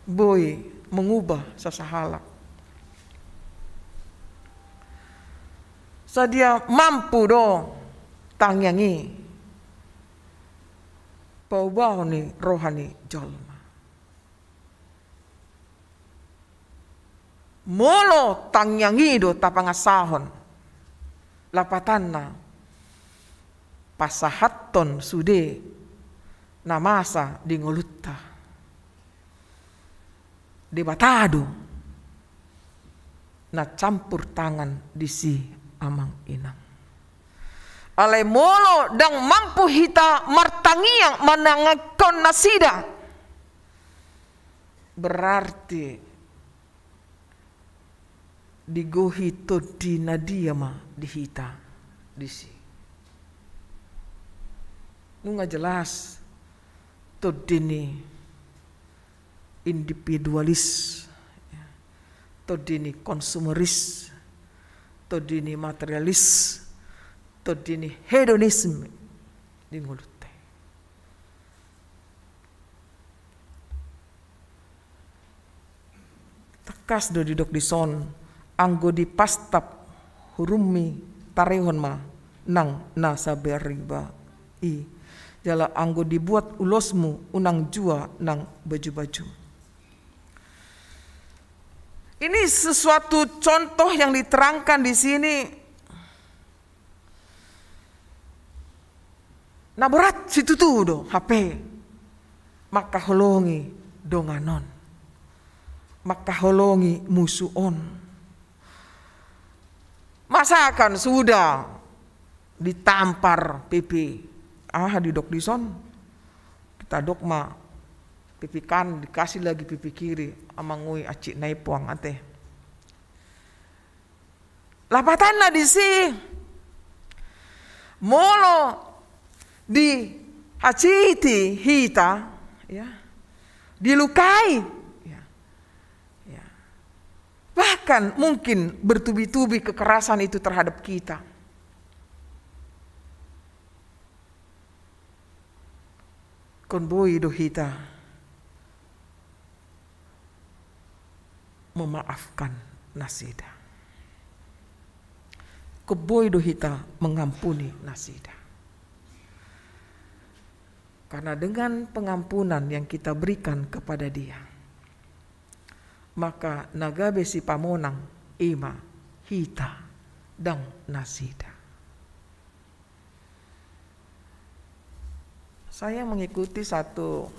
boi mengubah sasahalak. Sadia mampu do tangiang i paubahon ni roha ni jolma. Molo tangiang i do tapangasahon, lapatanna pasahathon sude na masa di ngolunta. Debata do na campur tangan disi, amang inang. Alai molo ndang mampu hita martangiang manangiangkon nasida, berarti digohi tondi na dia ma di hita disi. Nunga jelas tondi ni individualis, tondi ni konsumeris, tondi ni materialis, tondi ni hedonisme di ngolunta. Tangkas do didok dison, anggo dipastap hurummi tarehon ma nang na sabariba i, jala anggo dibuat ulosmu unang jua nang baju-baju. Ini sesuatu contoh yang diterangkan di sini. Na borat situtu do hape mangkaholongi dongan on, mangkaholongi musu on. Masakan sudah ditampar P P, aha didok dison, kita dok ma P P kanan dikasih lagi P P kiri, amang ui, acik nai puang ate. Lapatanna disi, molo dihasihiti hita, ya, dilukai, ya, ya, bahkan mungkin bertubi-tubi kekerasan itu terhadap kita. Ingkon boi do hita memaafkan nasida. Ingkon boi do hita mengampuni nasida. Karena dengan pengampunan yang kita berikan kepada dia, maka na gabe sipamonang i ma hita, ndang nasida. Saya mengikuti satu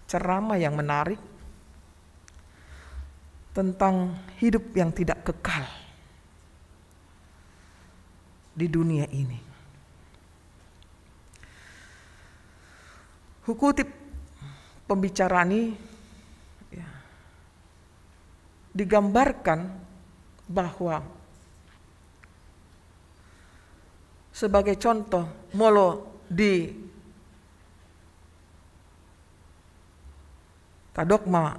ceramah yang menarik tentang hidup yang tidak kekal di dunia ini. Hukutip pembicaraan ini, ya, digambarkan bahwa sebagai contoh, molo di tadok ma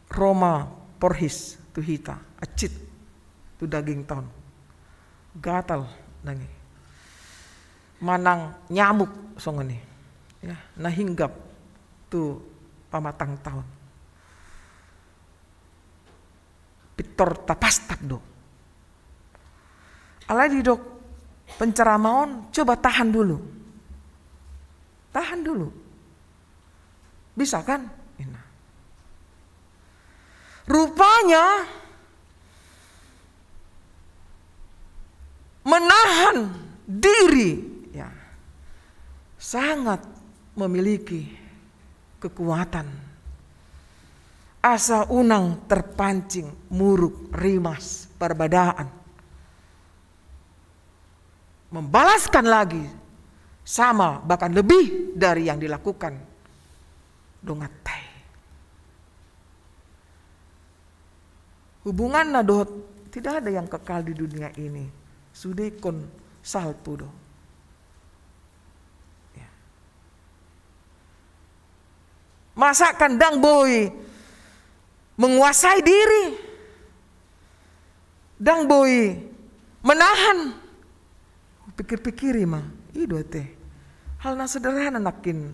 ro ma porhis tu hita, acit tu daging taon, gatal nangi, manang nyamuk songon i, ya, na hinggap tu pamatang taon. Pintor tapastap do. Alai didok penceramah on, coba tahan dulu. Tahan dulu. Bisa kan? Ina. Rupanya menahan diri, ya, sangat memiliki kekuatan. Asa unang terpancing muruk, rimas, parbadaan. membalaskan lagi sama bahkan lebih dari yang dilakukan donganta i. Hubunganna dohot, tidak ada yang kekal di dunia ini. Sude ingkon salpu do. Ya. Masa kan ndang boi menguasai diri, ndang boi menahan. Pikir-pikiri ma, i do ate. Hal na sederhana nangkin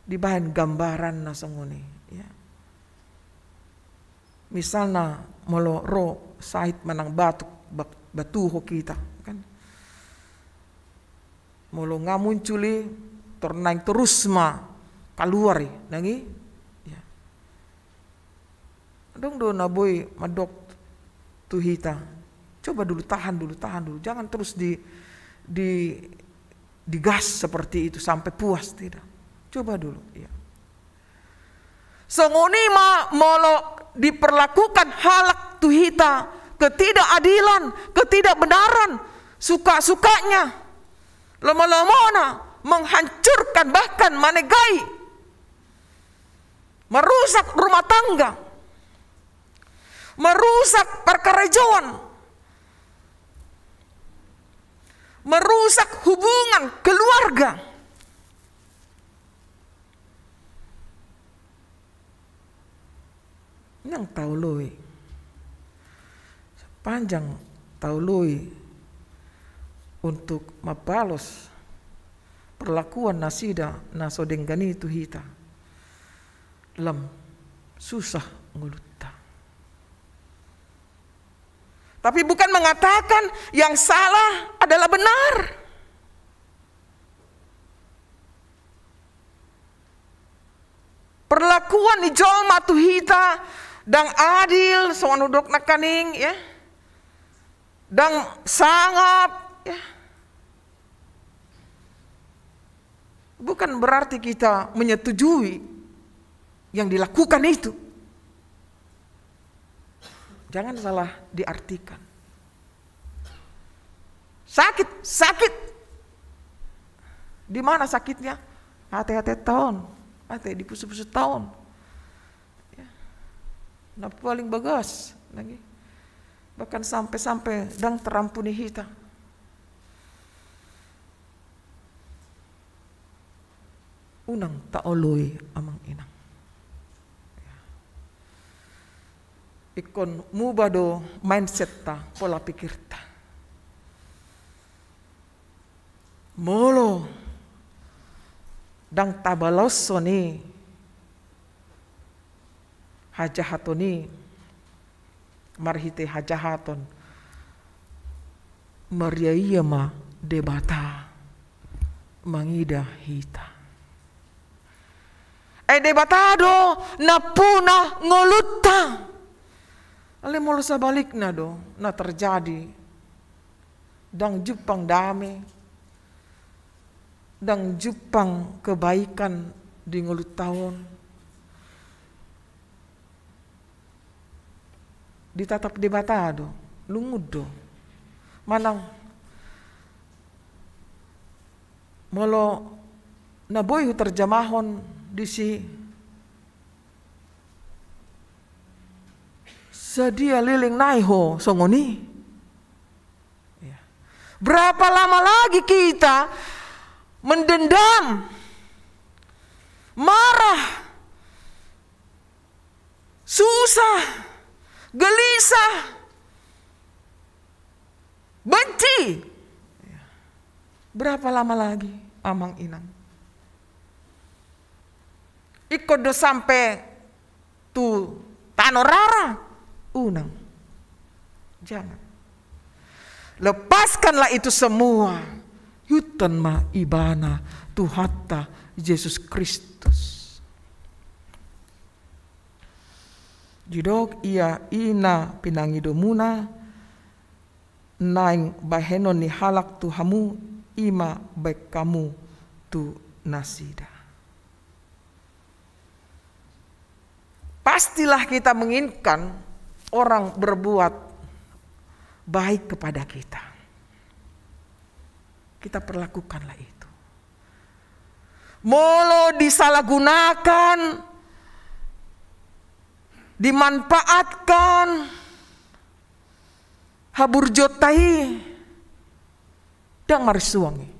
dibaen gambaran na songon i, ya. Misalna molo ro sahit manang batuk, bak-, batuhon hita, kan. Molo nga muncul i, tor naeng torus ma kaluar i, nang i. Ya. Adong do na boi mandok tu hita, coba dulu, tahan dulu, tahan dulu. Jangan terus di, di, digas seperti itu sampai puas, tidak. Coba dulu, ya. Songon i ma molo diperlakukan halak tu hita, ketidakadilan, ketidakbenaran, suka-sukanya, lama-lamana menghancurkan, bahkan manegai, merusak rumah tangga, merusak perkarejoan, merusak hubungan keluarga. Nang taoloi. Sepanjang taoloi untuk mambalos perlakuan nasida na so denggan i tu hita, lam susah ngolunta. Tapi bukan mengatakan yang salah adalah benar. Perlakuan ni jolma tu hita ndang adil, songon hudok nangkaning, ya. Ndang sangap, ya. Bukan berarti kita menyetujui yang dilakukan itu. Jangan salah diartikan. Sakit, sakit. Di mana sakitnya? Ate-ate taon, ate di pusu-pusu taon. Ya. Na paling bagas lagi. Bahkan sampai-sampai ndang terampuni hita. Unang taoloi amang inang. Ingkon muba do mindset-ta, pola pikirta. Molo ndang tabaloshon i hajahaton i marhite hajahaton, mariaia ma Debata mangida hita. Ai Debata do nampuna ngolunta. Alai molo sabalikna do na terjadi, ndang jumpang dame, ndang jumpang kebaikan di ngolunta on, ditatap Debata do, lungun do. Manang molo na boi huterjamahon disi, sadia leleng nai ho songon i. Ya. Berapa lama lagi kita mendendam, marah, susah, gelisah, benci? Berapa lama lagi, amang inang? Ingkon do sampe tu tano rara? Unang. Jangan. Lepaskanlah itu semua. Ihuthon ma ibana Tuhanta Jesus Kristus. Didok ia, i na pinangidomuna naeng bahenon ni halak tu hamu, i ma baen hamu tu nasida. Pastilah kita menginginkan orang berbuat baik kepada kita. Kita perlakukanlah itu. Molo disalahgunakan, dimanfaatkan haburjuonta i, ndang marsuang i.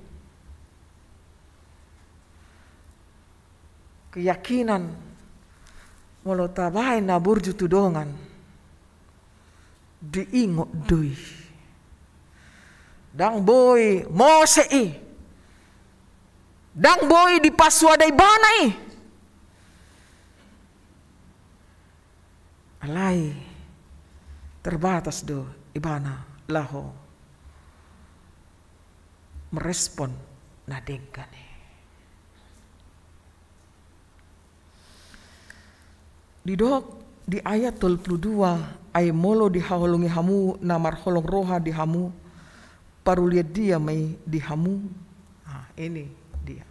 Keyakinan, molo tabaen na burju tu dongan, diingot do i. Ndang boi mose i. Ndang boi dipasuada ibana i. Alai terbatas do ibana laho merespon na denggan i. Didok di ayat tolu pulu dua, ai molo dihaholongi hamu na marholong roha di hamu, parulian dia ma i di hamu? Nah, ini dia.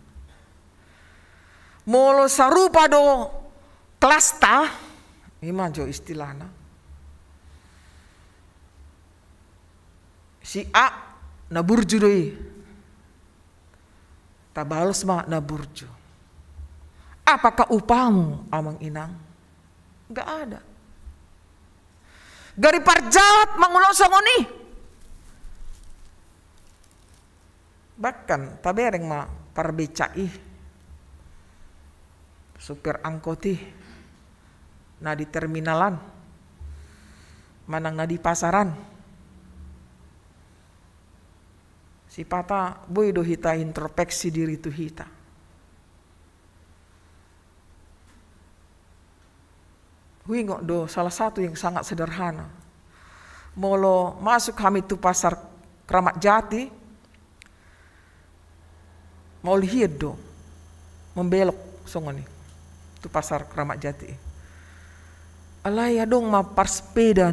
Molo sarupa do kelas ta, i ma jo istilahna. Si A na burju do i. Tabalos ma na burju. Apakah upamu, amang inang? Nggak ada. Gari parjahat mangulahon songon i. Bahkan tabereng ma parbeca i, supir angkot i, na di terminalan manang na di pasaran. Sipata boi do hita introspeksi diri tu hita. Huingot do salah satu yang sangat sederhana. Molo masuk hami tu pasar Kramat Jati, maol hian do membelok songon i tu pasar Kramat Jati i. Alai adong ma parsepeda,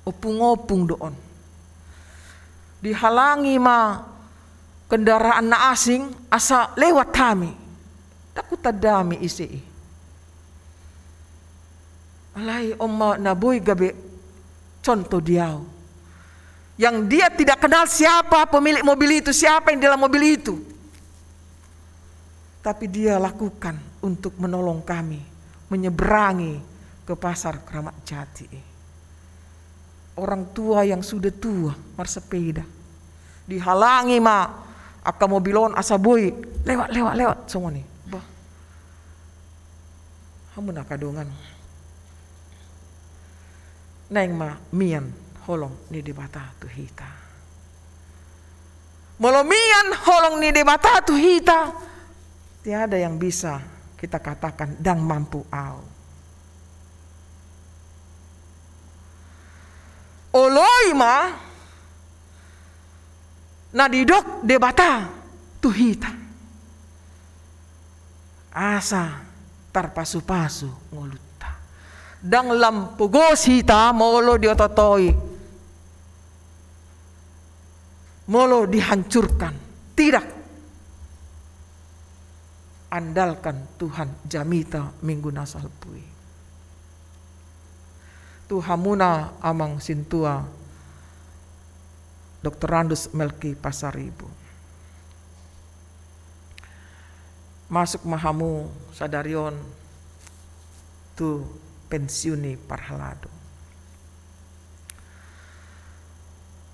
opung-opung do on. Dihalangi ma kendaraan na asing asa lewat hami. Ndang hutanda hami ise i. Alai on ma na boi gabe contoh di ahu. Yang dia tidak kenal siapa pemilik mobil itu, siapa yang di dalam mobil itu. Tapi dia lakukan untuk menolong kami menyeberangi ke pasar Kramat Jati i. Orang tua yang sudah tua marsepeda. Dihalangi ma angka mobil on asa boi lewat, lewat, lewat songon i. Bah. Hamu na angka dongan. Naeng ma mian holong ni Debata tu hita. Molo mian holong ni Debata tu hita, tiada yang bisa kita katakan ndang mampu au. Oloi ma na didok Debata tu hita, asa tarpasupasu ngolunta. Ndang lam pogos hita molo diototoi, molo dihancurkan. Tidak. Andalkan Tuhan jamita minggu na salpu i. Tu hamuna amang sintua Doktorandus Melki Pasaribu. Masuk ma hamu sadari on tu pensiun ni parhalado.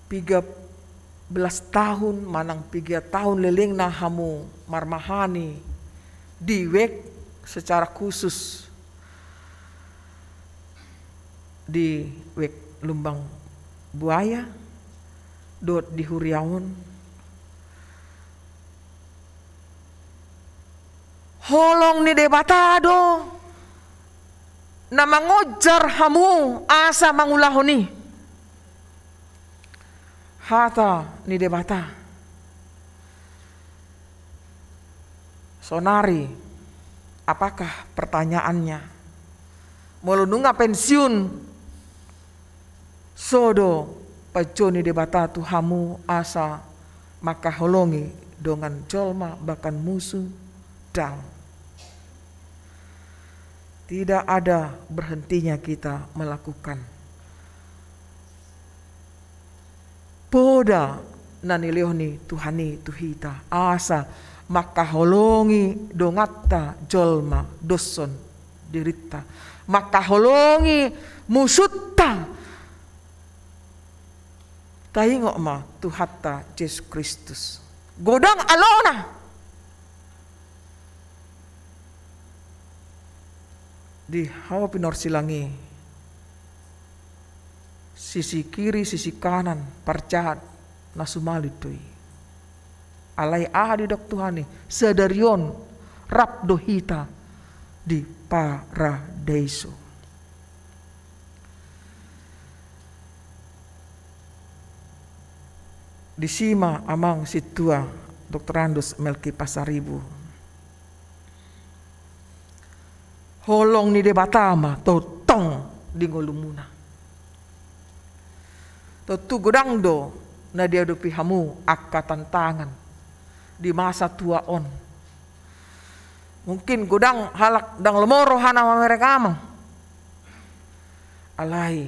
Piga belas tahun manang piga tahun lelengna hamu marmahani di wijk secara khusus di wijk Lumbang Buaya dohot di huria on. Holong ni Debata do na mangonjar hamu asa mangulahon i. Hata ni Debata. Sonari, apakah pertanyaannya, molo nunga pensiun, so do panjou ni Debata tu hamu asa mangkaholongi dongan jolma bahkan musu? Ndang. Tidak ada berhentinya kita melakukan. Poda na nilehon ni Tuhan i tu hita, asa mangkaholongi donganta jolma doshon dirinta, mangkaholongi musunta. Taingot ma Tuhanta Jesus Kristus. Godang alona. Di hau pinorsilang i, sisi kiri, sisi kanan, parjahat na sumalin do i. Alai aha didok Tuhan i, sadari on rap do hita di paradeiso. Disi ma amang sintua Doktorandus Melki Pasaribu. Holong ni Debata ma tongtong di ngolumuna. Tontu godang do na diadopi hamu angka tantangan di masa tua on. Mungkin godang halak ndang lomo rohana mamereng amang. Alai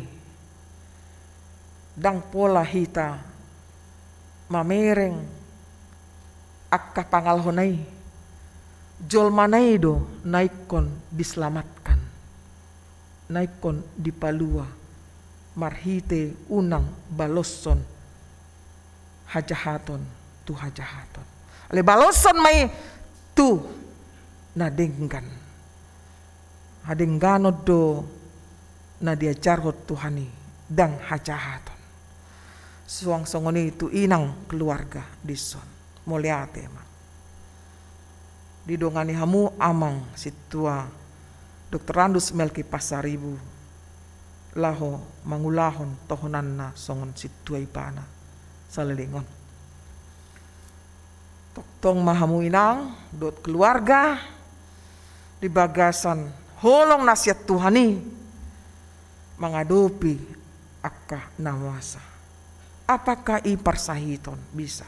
ndang pola hita mamereng angka pangalahona i. Jolmana i do na ingkon diselamatkan, na ingkon dipalua marhite unang baloshon hajahaton tu hajahaton. Alai baloshon ma i tu na denggan. Hadengganon do na diajarhon Tuhan i, ndang hajahaton. Suang songon i tu inang keluarga dison. Mauliate ma. Didongani hamu amang sintua Doktorandus Melki Pasaribu laho mangulahon tohonanna songon sintua ibana saleleng on. Tongtong ma hamu inang dohot keluarga di bagasan holong na sian Tuhan i mangadopi angka na masa. Apakah i parsahiton? Bisa.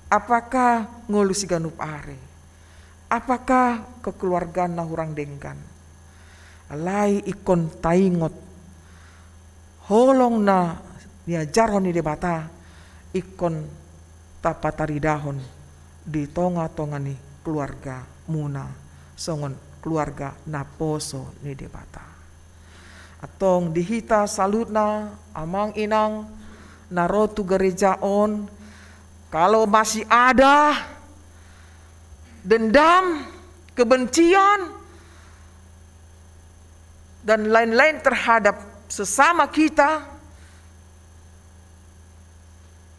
Apakah ngolu siganup ari? Apakah kekeluargaan na hurang denggan? Alai ingkon taingot holong na niajarhon ni Debata ingkon tapataridahon di tongatonga ni keluargamuna songon keluarga naposo ni Debata. Antong di hita saluhutna amang inang na ro tu gareja on, kalau masih ada dendam, kebencian, dan lain-lain terhadap sesama kita,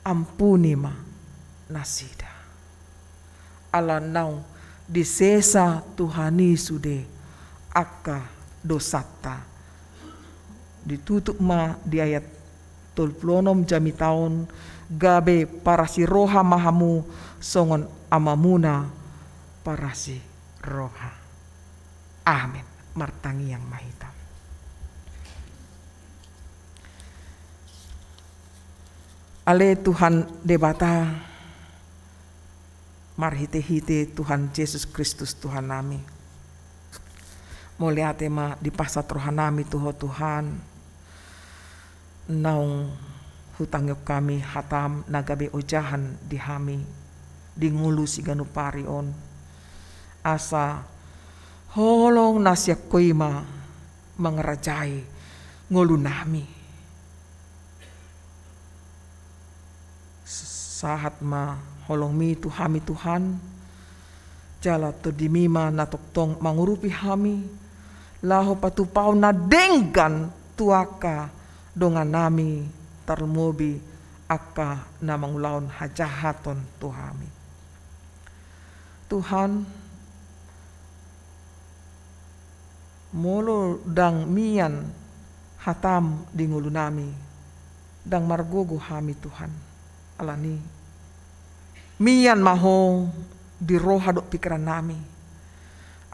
ampuni ma nasida. Ala naung disesa Tuhan i sude angka dosanta. Ditutup ma di ayat tolu pulu onom jamita on, gabe parasi roha ma hamu songon Amamuna parasi roha. Amen. Martangiang ma hita. Ale Tuhan Debata, marhitehite Tuhan Jesus Kristus Tuhannami, mauliate ma dipasahat rohanami tu Ho Tuhan, naung hutangihon hami hataM na gabe ojahan di hami di ngolu siganup ari on, asa holong na sian Ho i ma mangarajai ngolunami. Sahat ma holongMi tu hami Tuhan, jala TondiMi ma na tongtong mangurupi hami, laho patupahon na denggan tu angka dongannami, tarlumobi angka na mangulahon hajahaton tu hami. Tuhan, molo ndang mian hataM di ngolunami, ndang margogo hami Tuhan. Alani, mian ma Ho di roha dohot pingkirannami,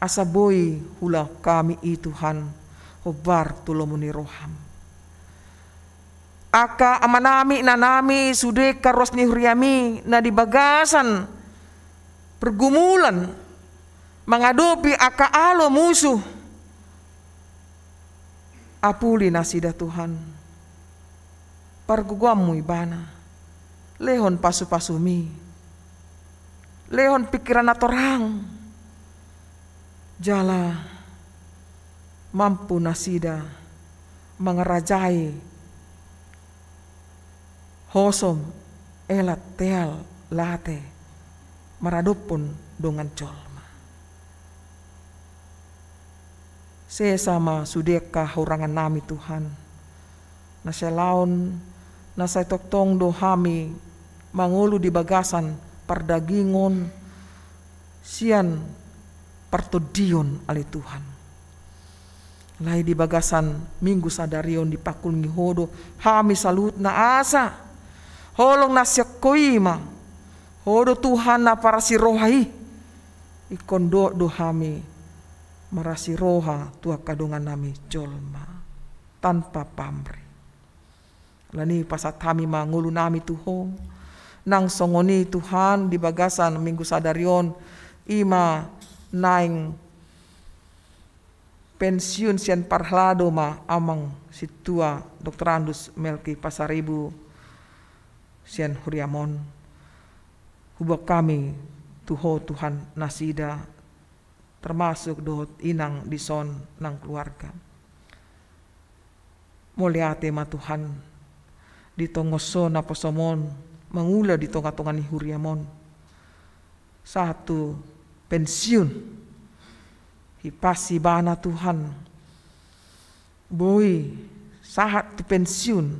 asa boi huulahon hami i Tuhan hombar tu lomo ni rohaM. Angka amanami, inanami, sude angka ruas ni huriaMi na di bagasan pergumulan mangadopi angka alo musu. Apuli nasida Tuhan, pargogoanMu ibana, Lehon pasu-pasumi, lehon pingkiran na torang, jala mampu nasida mangarajai hosom, elat, teal, late maradophon dongan jolma. Sesa ma sude angka hurangannami, Tuhan. Na sai laon, na sai tongtong do hami mangolu di bagasan pardagingon sian partondion, ale Tuhan. Alai di bagasan Minggu sadari on dipangulungi Ho do hami saluhutna, asa holong na sian Ho i ma, Ho do Tuhan na parasi roha i. Ingkon dohot do hami marasi roha tu angka dongannami jolma tanpa pamrih. Alani i pasahat hami ma ngolunami tu Ho. Nang songon i, Tuhan, di bagasan Minggu sadari on, i ma naeng pensiun sian parhalado ma Amang Sintua Doktorandus Melki Pasaribu sian huriam on. Huboan hami tu Ho, Tuhan, nasida, termasuk dohot inang dison nang keluarga. Mauliate ma, Tuhan, di tonga on naposom on mangula di tonga-tonga ni huriam on sahat tu pensiun. Hipas ibana, Tuhan, boi sahat tu pensiun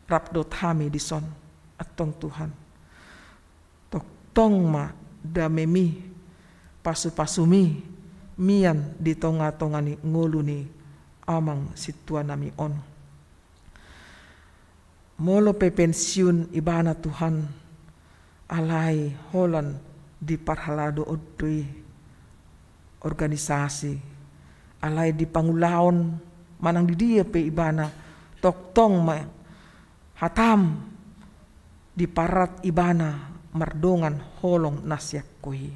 rap dohot hami dison. Antong, Tuhan, tongtong ma damemi, pasu-pasumi mian di tonga-tonga ni ngolu ni Amang Sintuanami on. Molo pe pensiun ibana, Tuhan, alai holan di parhalado on do i organisasi, alai di pangulaon manang di dia pe ibana, tongtong ma hatam dipararat ibana mardongan holong na sian Ho i.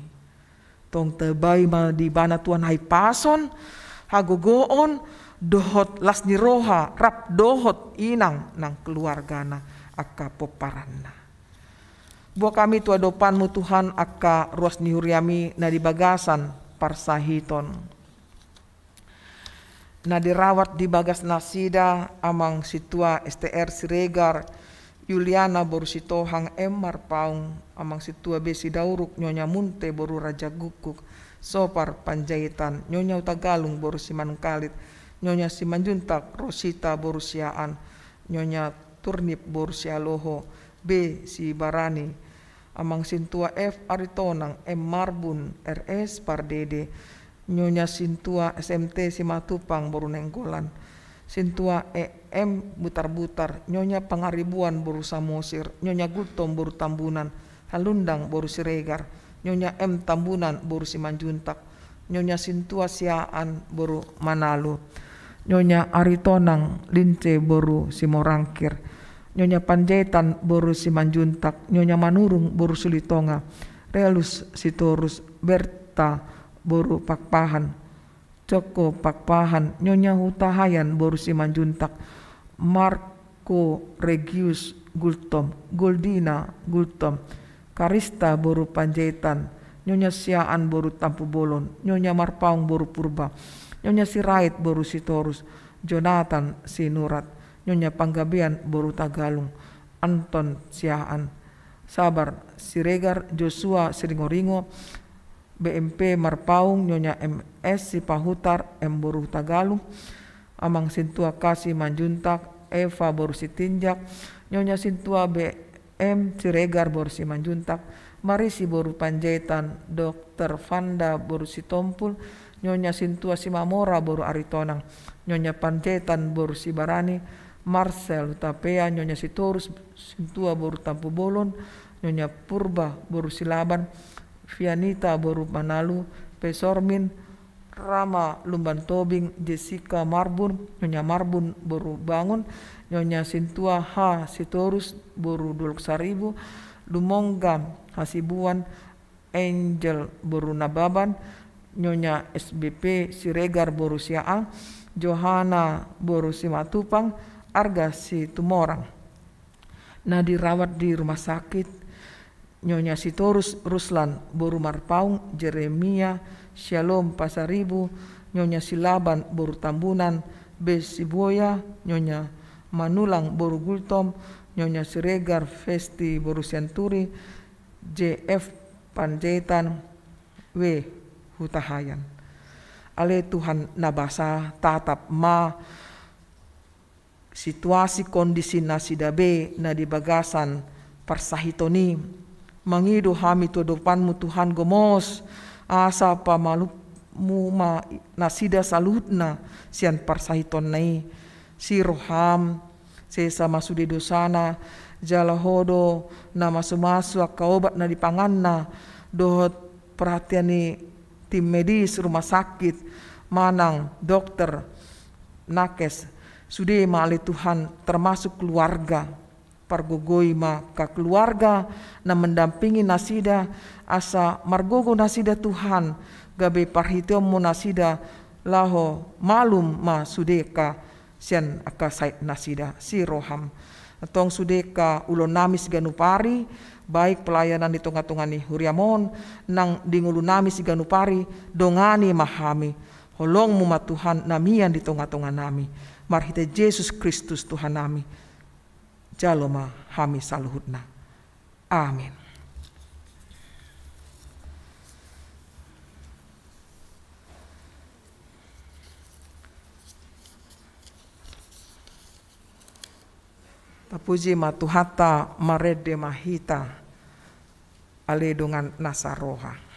Tong tabahen ma di ibana, Tuhan, hahipason, hagogoon, dohot las ni roha rap dohot inang nang keluargana, angka pomparanna. Boan hami tu adopanmu, Tuhan, angka ruas ni huriami na di bagasan parsahiton. Na dirawat di bagas nasida Amang Sintua S T R Siregar, Yuliana boru Sitohang M Marpaung, Amang Sintua B Sidauruk, Nyonya Munte boru Raja Gukguk, Sopar Panjaitan, Nyonya Hutagalung boru Simanungkalit, Nyonya Simanjuntak Rosita boru Siaan, Nyonya Turnip boru Sialoho B Sibarani, Amang Sintua F Aritonang M Marbun R S Pardede, Nyonya Sintua S M T Simatupang boru Nainggolan, Sintua E M Butarbutar, Nyonya Pangaribuan boru Samosir, Nyonya Gultom boru Tambunan, Halundang boru Siregar, Nyonya M Tambunan boru Simanjuntak, Nyonya Sintua Siaan boru Manalu, Nyonya Aritonang Lince boru Simorangkir, Nyonya Panjaitan boru Simanjuntak, Nyonya Manurung boru Sulitonga, Relus Sitorus, Berta boru Pakpahan, Joko Pakpahan, Nyonya Hutahayan boru Simanjuntak, Marco Regius Gultom, Goldina Gultom, Karista boru Panjaitan, Nyonya Siaan boru Tampubolon, Nyonya Marpaung boru Purba, Nyonya Sirait boru Sitorus, Jonathan Sinurat, Nyonya Panggabean boru Tagalung, Anton Siaan, Sabar Siregar, Joshua Siringoringo, B M P Marpaung, Nyonya M S Sipahutar M boru Tagalung, Amang Sintua K Simanjuntak, Eva boru Sitinjak, Nyonya Sintua B M Siregar boru Simanjuntak, Marisi boru Panjaitan, Dokter Fanda boru Sitompul, Nyonya Sintua Simamora boru Aritonang, Nyonya Panjaitan boru Sibarani, Marcel Hutapea, Nyonya Sitorus Sintua boru Tampubolon, Nyonya Purba boru Silaban, Fianita boru Manalu, Pesormin, Rama Lumban Tobing, Jessica Marbun, Nyonya Marbun boru Bangun, Nyonya Sintua H Sitorus boru Dolok Saribu, Lumongga Hasibuan, Angel boru Nababan, Nyonya S B P Siregar boru Siaang, Johana boru Simatupang, Arga Situmorang. Na dirawat di rumah sakit, Nyonya Sitorus Ruslan boru Marpaung, Jeremia Syalom Pasaribu, Nyonya Silaban boru Tambunan, B Sibuoya, Nyonya Manulang boru Gultom, Nyonya Siregar Festi boru Sianturi, J F Panjaitan, W Hutahaean. Ale Tuhan na basa, tatap ma situasi kondisi nasida be na di bagasan parsahiton i. Mangido hami tu adopanMu Tuhan, gomos asa pamalumMu ma nasida saluhutna sian parsahitonna i. Si rohaM, sesa ma sude dosana, jala Ho do na mamasu-masu angka obat na dipanganna, dohot perhatian ni tim medis rumah sakit, manang dokter, nakes, sude ma ale Tuhan, termasuk keluarga. Pargogoi ma angka keluarga na mendampingi nasida, asa margogo nasida Tuhan, gabe parhiteonMu nasida laho malum ma sude angka sian angka sait nasida. Si rohaM. Antong sude angka ulaonnami siganup ari, baik pelayanan di tonga-tonga ni huriaM on, nang di ngolunami siganup ari, dongani ma hami. HolongMu ma Tuhan na mian di tonga-tonganami. Marhite Jesus Kristus Tuhannami, jalo ma hami saluhutna. Amin. Tapuji ma Tuhanta, marende ma hita, ale dongan na saroha.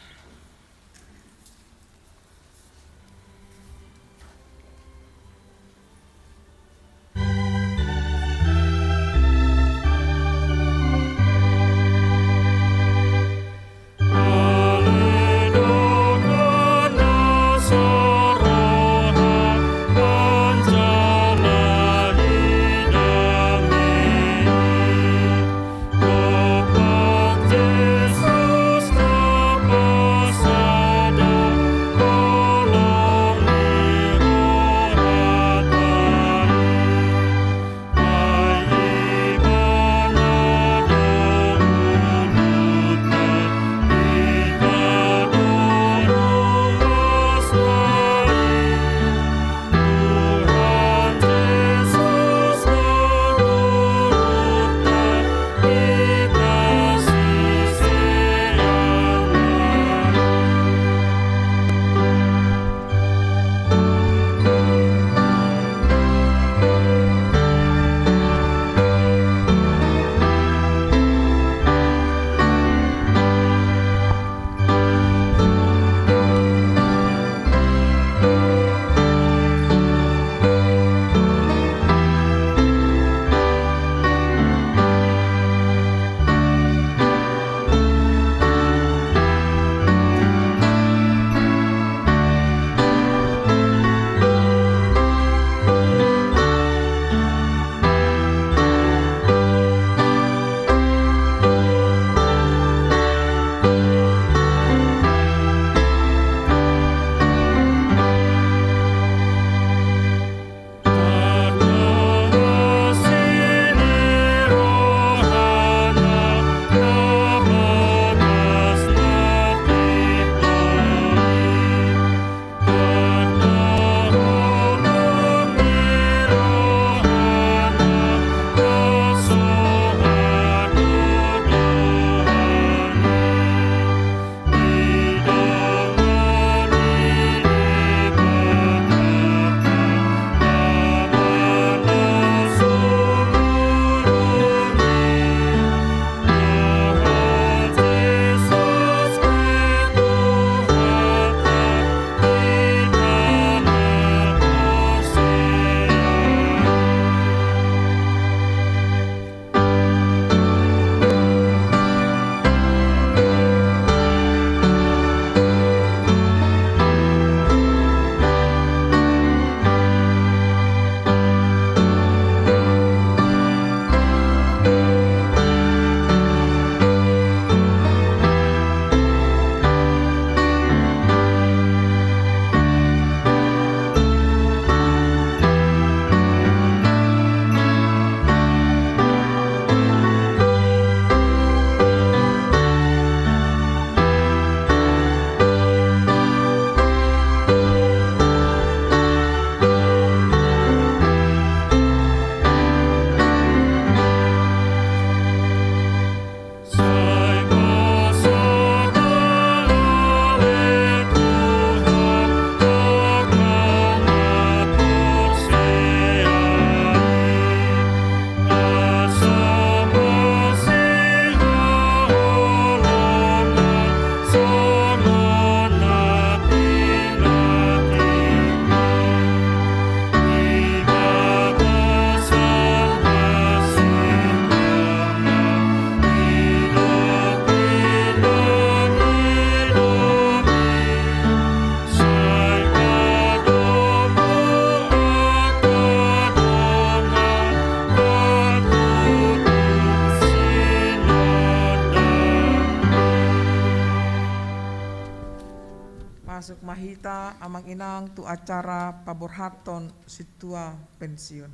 acara paborhathon sintua pensiun.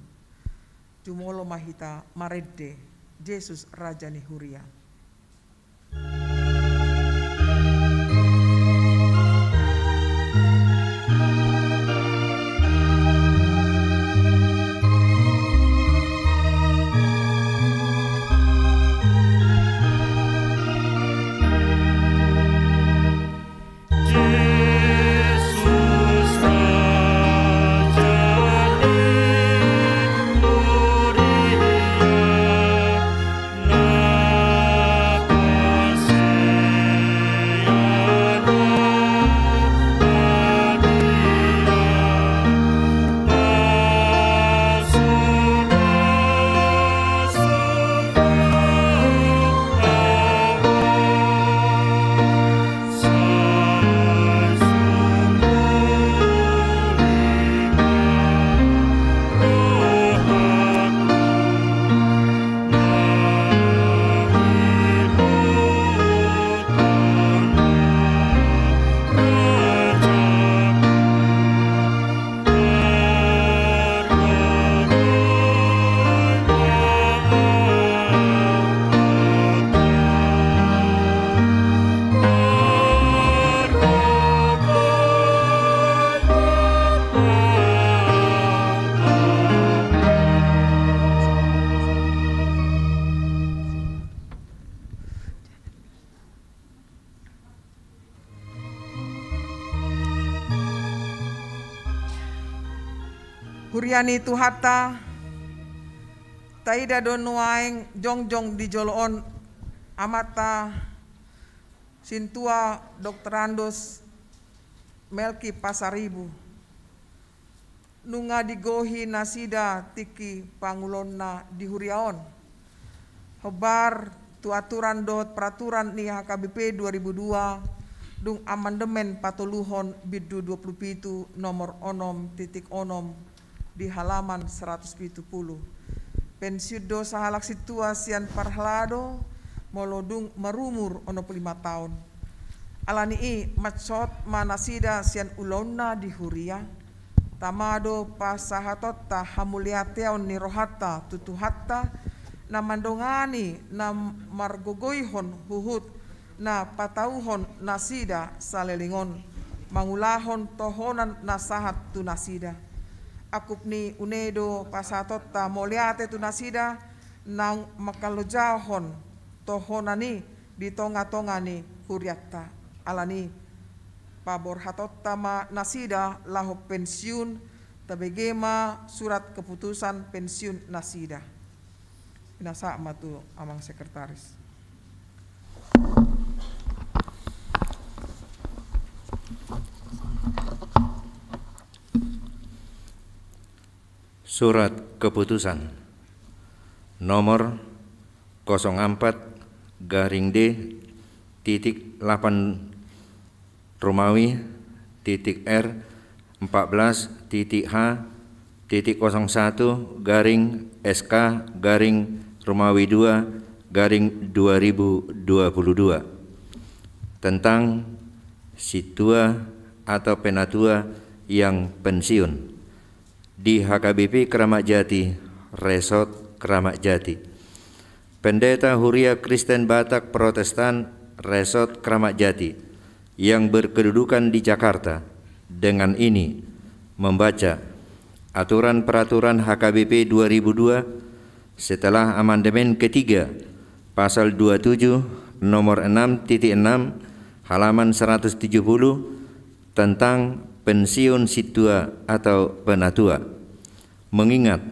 Jumolo ma hita marende, Jesus Raja ni Huria. Huria ni Tuhanta, taida do nuaeng jongjong di jolo on amanta Sintua Doktorandus Melki Pasaribu. Nunga digohi nasida tingki pangulaonna di huria on. Hombar tu aturan dohot peraturan ni H K B P dua ribu dua, dung amandemen patoluhon bindu dua pulu pitu nomor onom titik onom di halaman seratus pitu pulu. Pensiun do sahalak sintua sian parhalado molo dung marumur onom pulu lima taon. Ala ni i, mansai hot ma nasida sian ulaonna di huria. Tama do pasahatonta hamauliateon ni rohanta tu Tuhanta, na mandongani na margogoihon huhut na patauhon nasida saleleng on, mangulahon tohonan na sahat tu nasida. Angkup ni unai do pasahatonta mauliate tu nasida naung mangkalojahon tohonan i di tongatonga ni hurianta. Ala ni i, paborhatonta ma nasida laho pensiun, tabege ma surat keputusan pensiun nasida. Pinasahat ma tu amang sekretaris. Surat keputusan nomor kosong empat garing D titik delapan Romawi titik R empat belas titik H titik kosong satu garing S K garing Romawi dua garing dua ribu dua puluh dua, tentang sintua atau penatua yang pensiun di H K B P Kramat Jati, Resort Kramat Jati. Pendeta Huria Kristen Batak Protestan, Resort Kramat Jati, yang berkedudukan di Jakarta, dengan ini membaca aturan peraturan H K B P dua ribu dua setelah amandemen ketiga, pasal dua tujuh nomor enam titik enam, halaman seratus tujuh puluh, tentang pensiun sintua atau penatua. Mengingat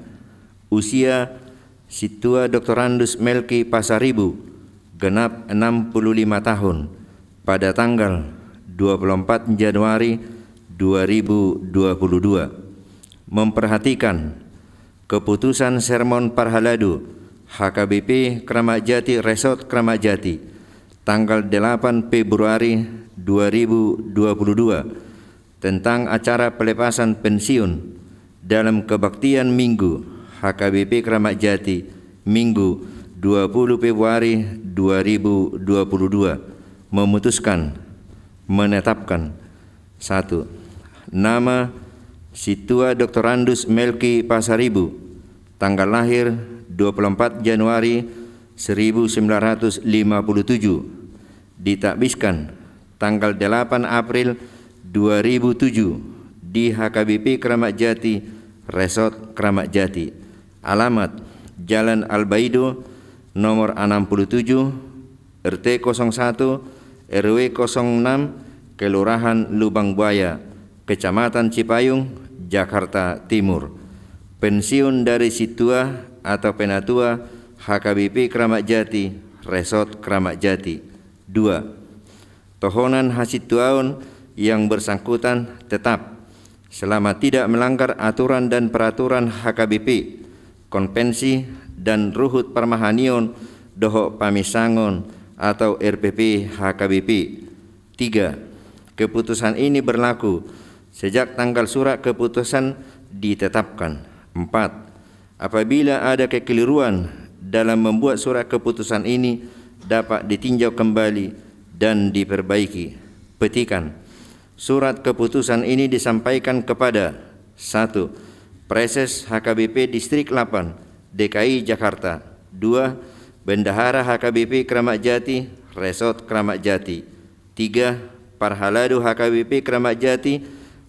usia sintua Doktorandus Melki Pasaribu genap enam puluh lima tahun pada tanggal dua puluh empat Januari dua ribu dua puluh dua, memperhatikan keputusan sermon parhalado H K B P Kramat Jati Resort Kramat Jati tanggal delapan Februari dua ribu dua puluh dua tentang acara pelepasan pensiun dalam kebaktian Minggu H K B P Kramat Jati, Minggu dua puluh Februari dua ribu dua puluh dua, memutuskan, menetapkan: satu, nama Sintua Doktorandus Melki Pasaribu, tanggal lahir dua puluh empat Januari seribu sembilan ratus lima puluh tujuh, ditakbiskan tanggal delapan April dua ribu tujuh di H K B P Kramat Jati, Resort Kramat Jati. Alamat: Jalan Albaido, nomor enam puluh tujuh, R T kosong satu, R W kosong enam, Kelurahan Lubang Buaya, Kecamatan Cipayung, Jakarta Timur. Pensiun dari sintua atau penatua H K B P Kramat Jati, Resort Kramat Jati. Dua, tohonan hasintuaon yang bersangkutan tetap, selama tidak melanggar aturan dan peraturan H K B P, konvensi dan ruhut parmahanion dohot paminsangon atau R P P H K B P. Tiga, keputusan ini berlaku sejak tanggal surat keputusan ditetapkan. Empat, apabila ada kekeliruan dalam membuat surat keputusan ini, dapat ditinjau kembali dan diperbaiki. Petikan: surat keputusan ini disampaikan kepada: satu, Preses H K B P Distrik delapan, D K I Jakarta. Dua, Bendahara H K B P Kramat Jati, Resort Kramat Jati. Tiga, Parhalado H K B P Kramat Jati,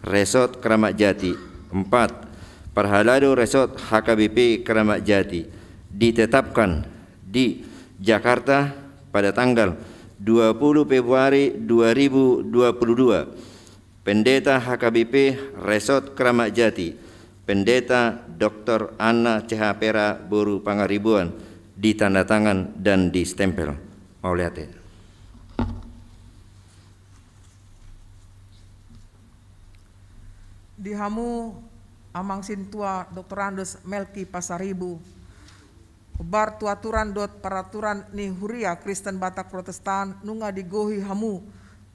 Resort Kramat Jati. Empat, Parhalado Resort H K B P Kramat Jati. Ditetapkan di Jakarta pada tanggal dua puluh Februari dua ribu dua puluh dua. Pendeta H K B P Resort Kramat Jati, Pendeta Doktor Anna C H Pera boru Pangaribuan, ditanda tangan dan distempel. Mauliate. Di hamu, Amang Sintua Doktorandus Melki Pasaribu, hombar tu aturan dohot paraturan ni Huria Kristen Batak Protestan, nunga digohi hamu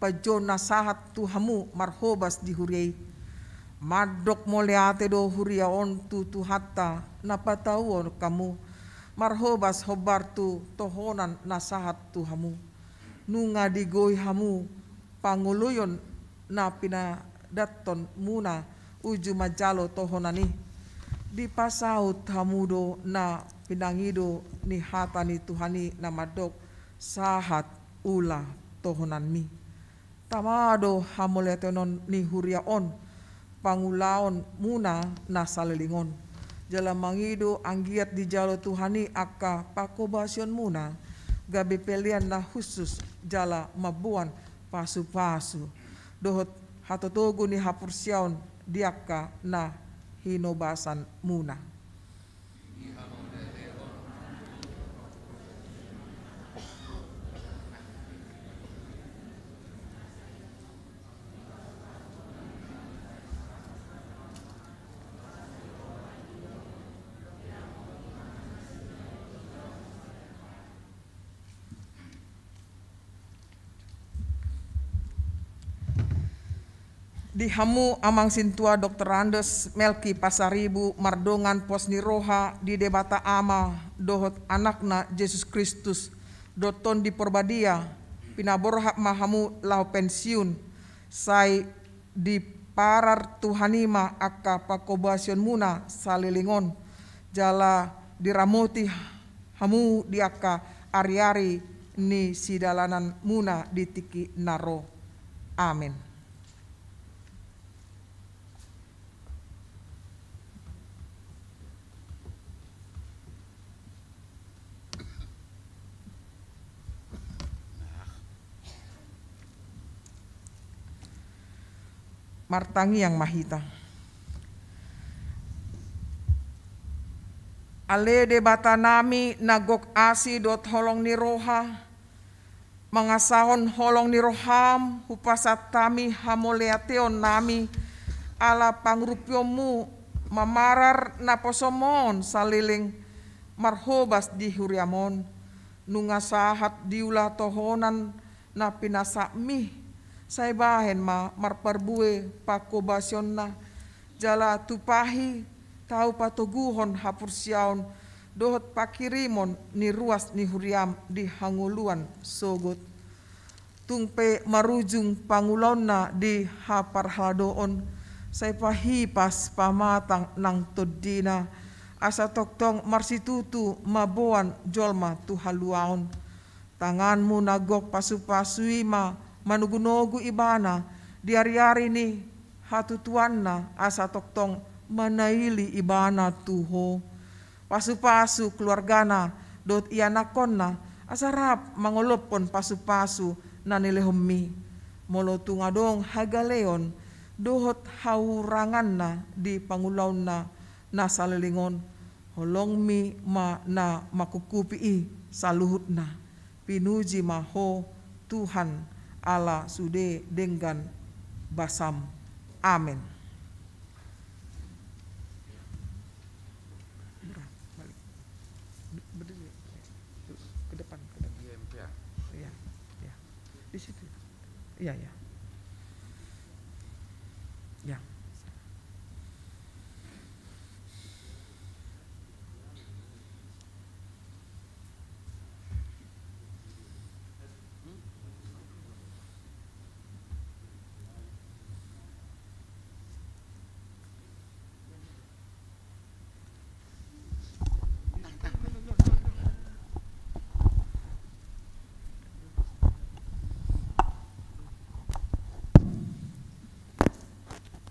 panjouon na sahat tu hamu marhobas di huria i. Mandok mauliate do huria on tu Tuhanta na patauhon hamu. Marhobas hombar tu tohonan na sahat tu hamu. Nunga digohi hamu pangoloion na pinadatton muna uju manjalo tohonan i. Dipasaut hamu do na pinangido ni hata ni Tuhan i na mandok: Sahat ula tohonanmi. Tama do hamauliateon ni huria on pangulaon muna na saleleng on. Jala mangido anggiat dijalo Tuhan i angka panghobasion muna gabe pelean na hushus jala mamboan pasupasu dohot hatotogu ni haporseaon di angka na hinobasan muna. Di hamu Amang Sintua Doktorandus Melki Pasaribu, mardongan pos ni roha di Debata Ama dohot Anakna Jesus Kristus dohot Tondi Porbadia, pinaborhat ma hamu laho pensiun. Sai diparar Tuhan i ma angka panghobasion muna saleleng on, jala diramoti hamu di angka ariari ni sidalanan muna di tingki na ro. Amen. Martangiang ma hita. Ale Debata nami na gok asi dohot holong ni roha, mangasahon holong ni roham hupasahat hami hamauliateon nami ala pangurupionmu mamarar naposom on saleleng marhobas di huriam on. Nunga sahat diula tohonan na pinasahatmi, sai bahen ma marparbue panghobasionna, jala tumpahi tau patoguhon haporseaon dohot panghirimon ni ruas ni huriam di hangoluan sogot. Tung pe marujung pangulaonna di haparhaladoon, Sai pahipas pamatang nang tondina, asa tongtong marsitutu mamboan jolma tu haluaon. Tanganmu na gok pasupasu i ma manogunogu ibana di ariari ni hatutuanna, asa tongtong manaili ibana tu Ho. Pasupasu keluargana dohot ianakhonna, asa rap mangolophon pasupasu na nilehonmi. Molo tung adong hagaleon dohot hauranganna di pangulaonna na saleleng on, holongmi ma na mangkuphupi i saluhutna. Pinuji ma Ho Tuhan, ala sude denggan basam. Amen. Berdiri. Ke depan, ke depan. Iya, iya. Di situ. Iya, iya. Ya.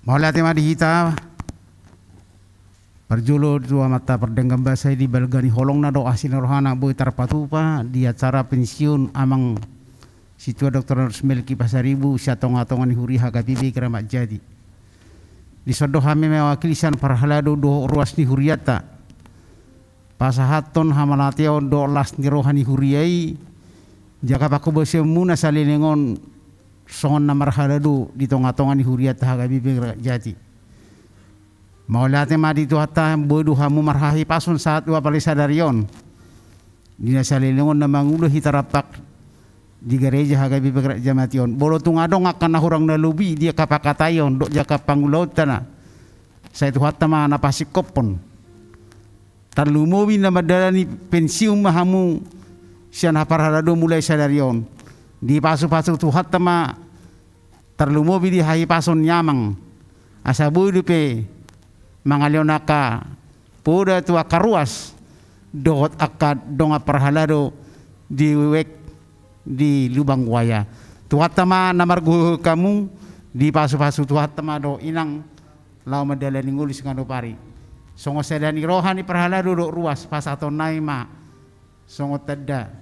Mauliate ma di hita. Parjolo tu Amanta pardenggan basa i, di balga ni holongna dohot asi ni rohana boi tarpatupa di acara pensiun Amang Sintua Doktor Anus Melki Pasaribu sian tongatonga ni huria H K B P Kramat Jati. Dison do hami mewakili sian parhalado dohot ruas ni hurianta pasahathon hamauliateon dohot las ni roha ni huria i, jala panghobasionmuna saleleng on songon na marhalado di tongatonga ni hurianta H K B P Kramat Jati. Mauliate ma di Tuhanta, boi do hamu marhahipason sahat tu apala sadari on. Di na saleleng on na mangula hita rampak di gareja H K B P Kramat Jati on. Molo tung adong angka na hurang na lobi di angka pangkataion dohot di angka pangulaonta na, sai Tuhanta ma na pasingkophon. Tarlumobi na mandalani pensiun ma hamu sian parhalado mulai sadari on. Dipasupasu Tuhanta ma tarlumobi di hahipason ni Amang. Asa boi dope mangalehon angka poda tu angka ruas dohot angka dongan parhalado di wijk di lubang buaya. Tuhanta ma na margohi hamu, dipasupasu Tuhanta ma dohot inang laho mandalani ngolu siganup ari. Songon sada ni roha ni parhalado dohot ruas pasahatonnami ma songon tanda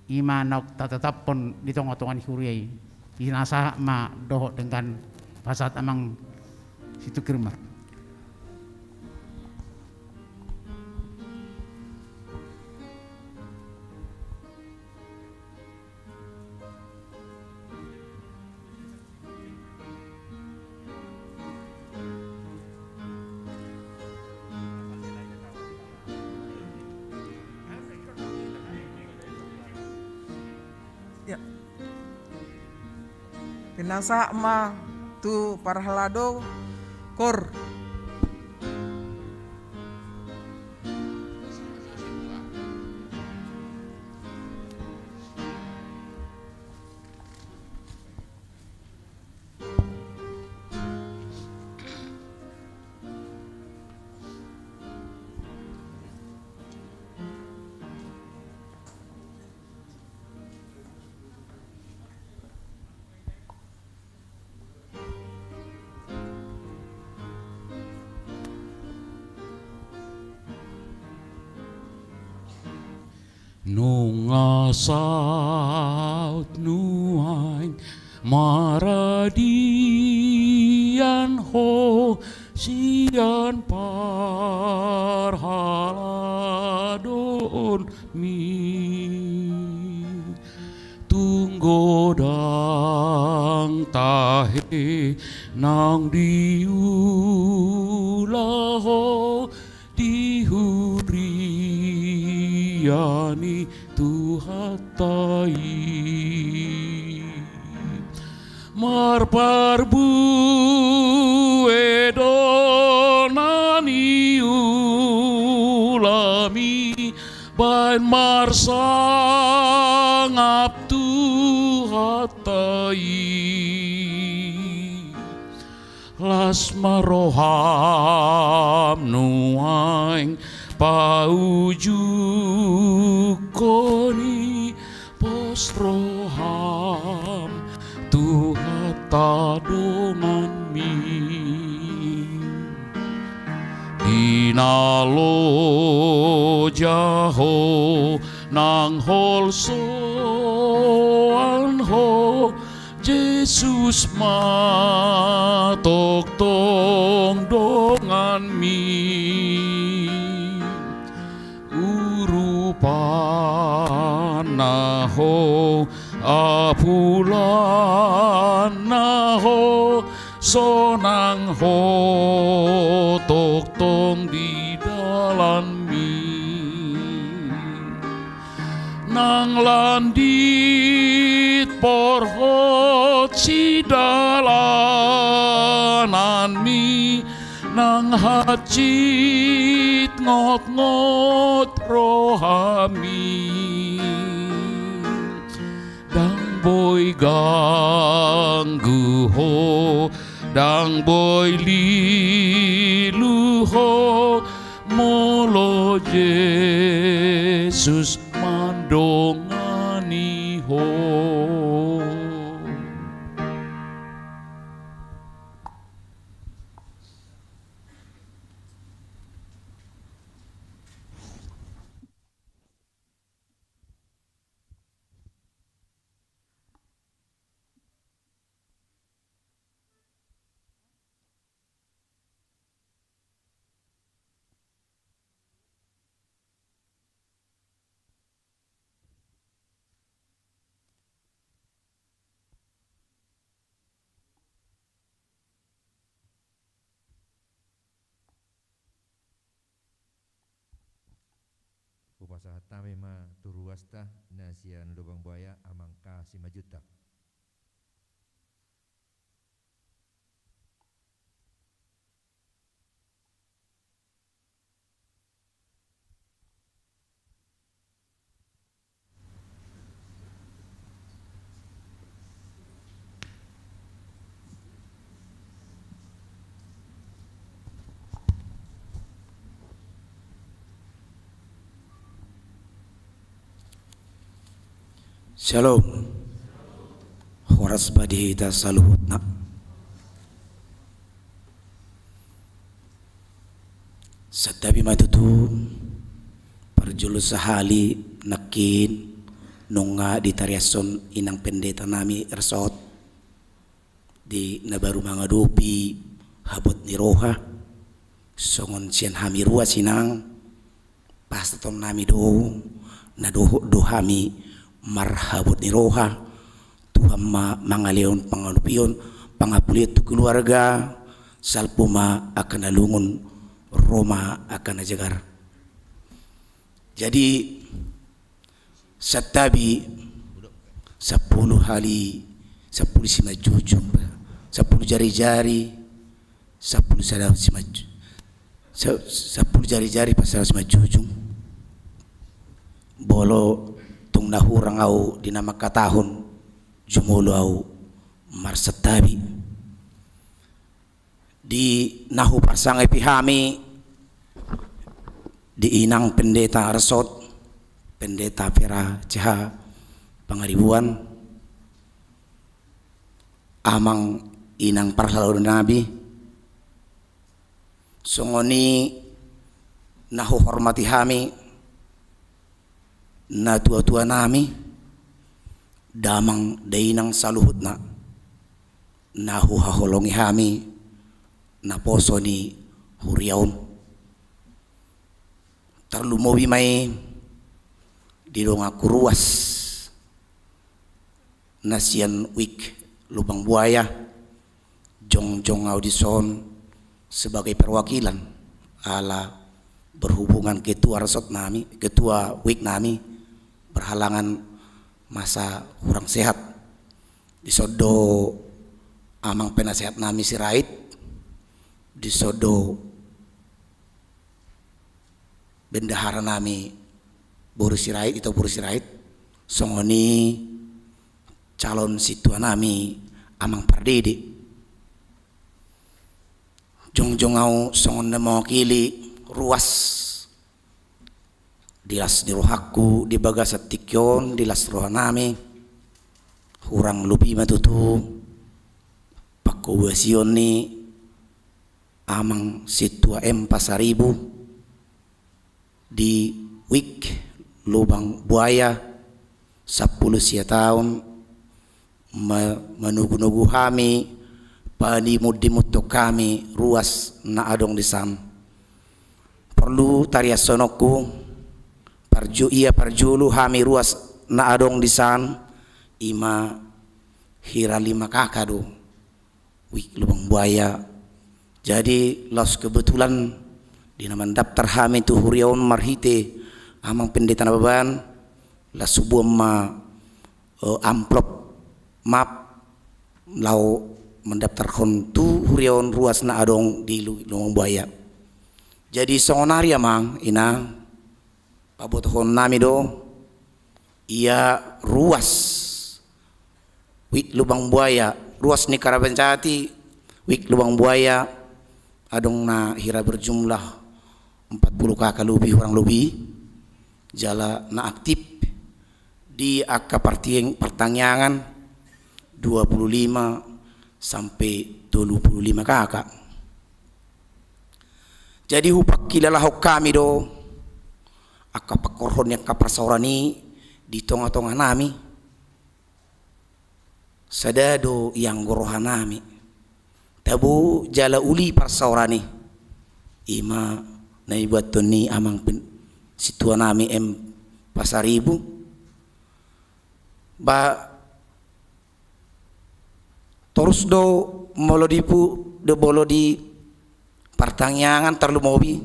i ma naung tatataphon di tongatonga ni huria i. Pinasahat ma dohot denggan, pasahat Amang Situngkir ma. Ya. Pinasahat ma tu parhalado, kor. Nunga saut nuaeng maradian ho sian parhaladoonmi. Tung godang tahe naung diula ho di huria ni Tuhanta i. Marparbue do na niulami baen marsangap Tuhanta i. La Las ma roham nuaeng paujungkon i, pos roham Tuhanta donganmi. Di na loja ho nang holsoan ho, Jesus ma tongtong donganmi. Urupanna ho, apulanna ho, sonang ho tongtong di dalanmi. Nang landit porhot sidalananmi, nang hansit ngotngot rohami. Ndang boi ganggu ho, ndang boi lilu ho, molo Jesus mandongani ho. Hupasahat hami ma tu ruasta na sian Lubang Buaya, Amang K Simanjuntak. Syalom. Horas ma di hita saluhutna. Santabi ma tutu, parjolo sahali nangkin nunga ditariashon inang pendeta nami Resot di na baru mangadopi habot ni roha. Songon sian hami ruas, inang, pasahaton nami do na dohot do hami marhabot ni roha. Tuhan ma mangalehon pangadopion, pangapulion tu keluarga, salpu ma angka na lungun, ro ma angka na jagar. Jadi, santabi sampulu hali, sampulu simanjujung, sampulu jari-jari, sampulu sada simanju-, sa-, sampulu jari-jari, pas sada simanjujung. Molo tung na hurang au di na mangkatahon, jumolo au marsantabi. Di na huparsangapi hami, di inang pendeta Resot, Pendeta Vera C H Pangaribuan, amang inang parhalado nami, songon i na huhormati hami natua-tua nami, damang dainang saluhutna na huhaholongi hami naposo ni huria on. Tarlumobi ma i di donganku ruas na sian wik Lubang Buaya, jongjong au dison sebagai perwakilan, ala berhubungan ketua resort nami, ketua wik nami berhalangan masa kurang sehat. Dison do amang penasehat nami Sirait, dison do bendahara nami boru Sirait, ito boru Sirait, songon i calon sintua nami amang Pardede. Jongjong ahu songon na mewakili ruas di las ni rohangku di bagasan tingki on, di las rohanami, hurang lobi ma tutu pangkobasion ni Amang Sintua M Pasaribu di Wijk Lubang Buaya, sampulu sia taon, ma-, manogunogu hami, padimundimunhon hami ruas na adong di san. Porlu tariashononku, parju-, ia parjolo hami ruas na adong di san, i ma hira lima K K do. Wijk Lubang Buaya. Jadi, laos kebetulan di na mandaftar hami tu huria on marhite Amang Pendeta Nababan, laos huboan ma, eh, amplop map laho mandaftarhon tu huria on ruas na adong di Lu-, Lubang Buaya. Jadi, songonari Amang, Inang, pabotohonnami do, ia ruas Wijk Lubang Buaya, ruas ni Karawanan Jati, Wijk Lubang Buaya, adong na hira berjumlah empat puluh K K lobi, hurang lobi, jala na aktif di angka partieng-, partangiangan dua puluh lima sampe tolu puluh lima K K. Jadi hupangkilalahon hami do angka pangkorhon ni angka parsaoran i di tongatonganami. Sada do ianggo rohanami. Tabo jala uli parsaoran i. I ma na ibuathon ni Amang Pen-, Sintuanami M Pasaribu. Ba torus do molo di pu-, do molo di partangiangan tarlumobi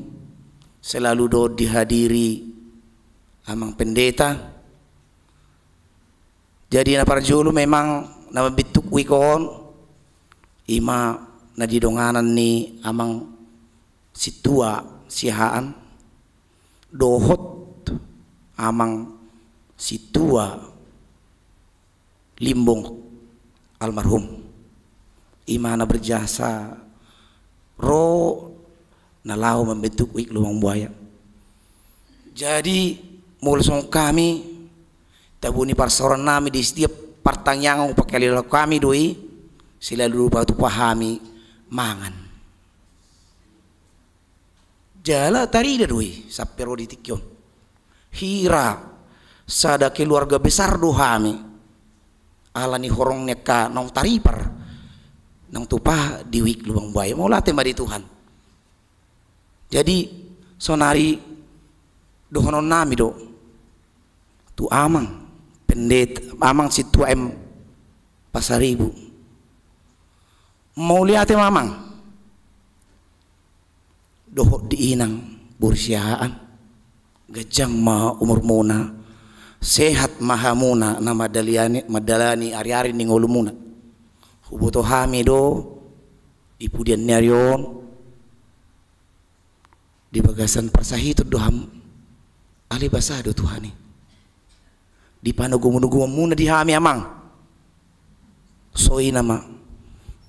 selalu do dihadiri Amang Pendeta. Jadi na parjolo memang na mambentuk wijk on, i ma na di donganan ni Amang Sintua Siahaan, dohot Amang Sintua Limbong almarhum. I ma na berjasa ro na laho mambentuk Wijk Lubang Buaya. Jadi, molo songon hami, tabo ni parsaorannami di setiap partangiangan hupangkilalahon hami do i, selalu do patupa hami mangan. Jala tarida do i, sampe ro di tingki on. Hira, sada keluarga besar do hami. Ala ni horong ni angka naung taripar, naung tupa di Wijk Lubang Buaya. Mauliate ma di Tuhan. Jadi, sonari dohononnami do. Tu Amang, Pendet-, Amang Sintua M Pasaribu. Mauliate ma Amang. Dohot di Inang boru Siahaan. Ganjang ma umurmuna. Sehat ma hamuna na mandaliani-, mandalani ari-ari ni ngolumuna. Huboto hami do, di pudian ni ari on. Di bagasan parsahiton do hamu. Alai basa do Tuhan i. Di panogunoguonmuna di hami Amang. Songon i nama.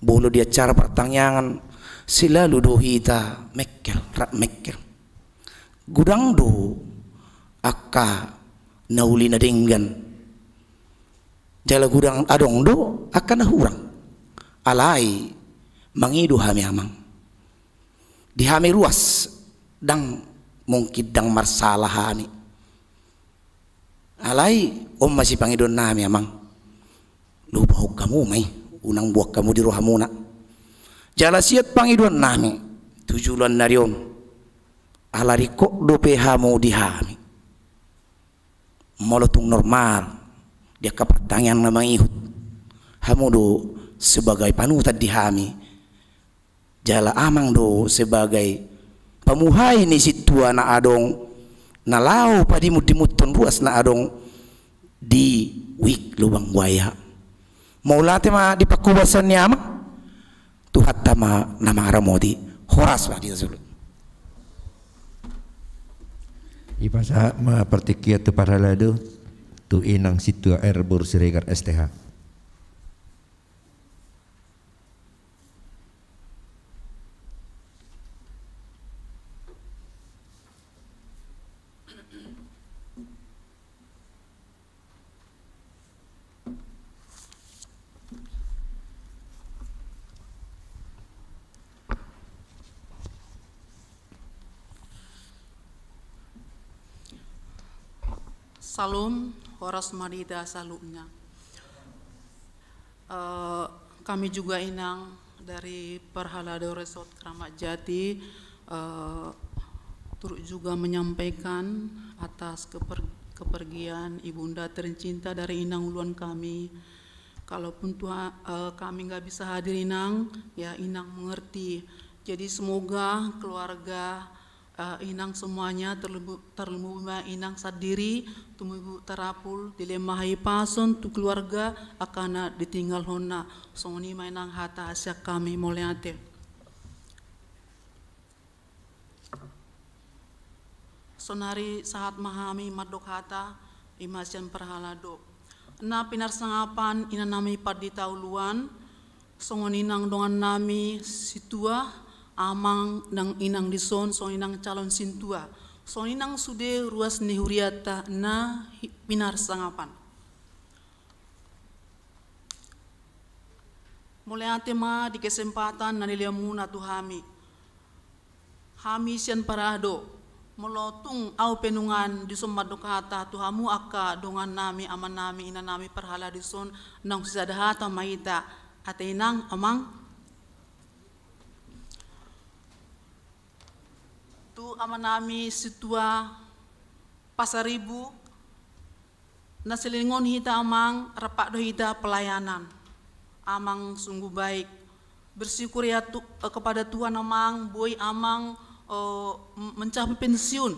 Molo di acara partangiangan selalu do hita mengkel, rap mengkel. Godang do angka na uli na denggan. Jala godang adong do angka na hurang. Alai mangido hami Amang. Di hami ruas, ndang mungkin ndang marsala hami. Alai, on ma sipangidoannami Amang. Lupahon hamu ma i, unang buang hamu di rohamuna. Jala siat pangidoannami, tu joloan ni ari on. Ala ringkot dope hamu di hami. Molo tung normal, di angka partangiangan na mangihut. Hamu do sebagai panutan di hami. Jala Amang do sebagai pamuhai ni sintua na adong, na laho padimundimunhon ruas na adong di Wijk Lubang Buaya. Mauliate ma di pangkobasan ni Amang, Tuhanta ma na mangaramoti. Horas ma di hita saluhut. Dipasahat ma partingkian tu parhalado, tu Inang Sintua R boru Siregar S T H. Syalom, horas ma di hita saluhutna. Eh, kami juga, Inang, dari Parhalado Resort Keramat Jati, eh, turut juga menyampaikan atas keper-, kepergian Ibunda tercinta dari Inang Uluan kami. Kalaupun Tuha-, eh, kami nggak bisa hadir, Inang, ya, Inang mengerti. Jadi semoga keluarga, eh, Inang semuanya, terlumbu-, terlumbu ma Inang sandiri, tumunggu tarapul, dilehon ma hahipason tu keluarga angka na ditinggalhonna. Songon i ma, Inang, hata sian hami, mauliate. Saonari sahat ma hami mandok hata, i ma sian parhalado. Na pinarsangapan inanami Pandita Uluan, songon i nang dongannami sintua, amang nang inang dison, songon i nang calon sintua, songon i nang sude ruas ni huriata na hi-, pinarsangapan. Mauliate ma di kesempatan na nilehonmuna tu hami. Hami sian parhalado, molo tung ahu pe nunga dison mandok hata tu hamu angka dongannami, amanami, inanami parhalado dison, naung sisada hata ma hita, ate inang, amang. Tu amanami sintua Pasaribu, na saleleng on hita, amang, rap do hita pelayanan. Amang sungguh baik. Bersyukur ya tu-, eh, kepada Tuhan, amang, boi amang, eh, m-, mencapai pensiun.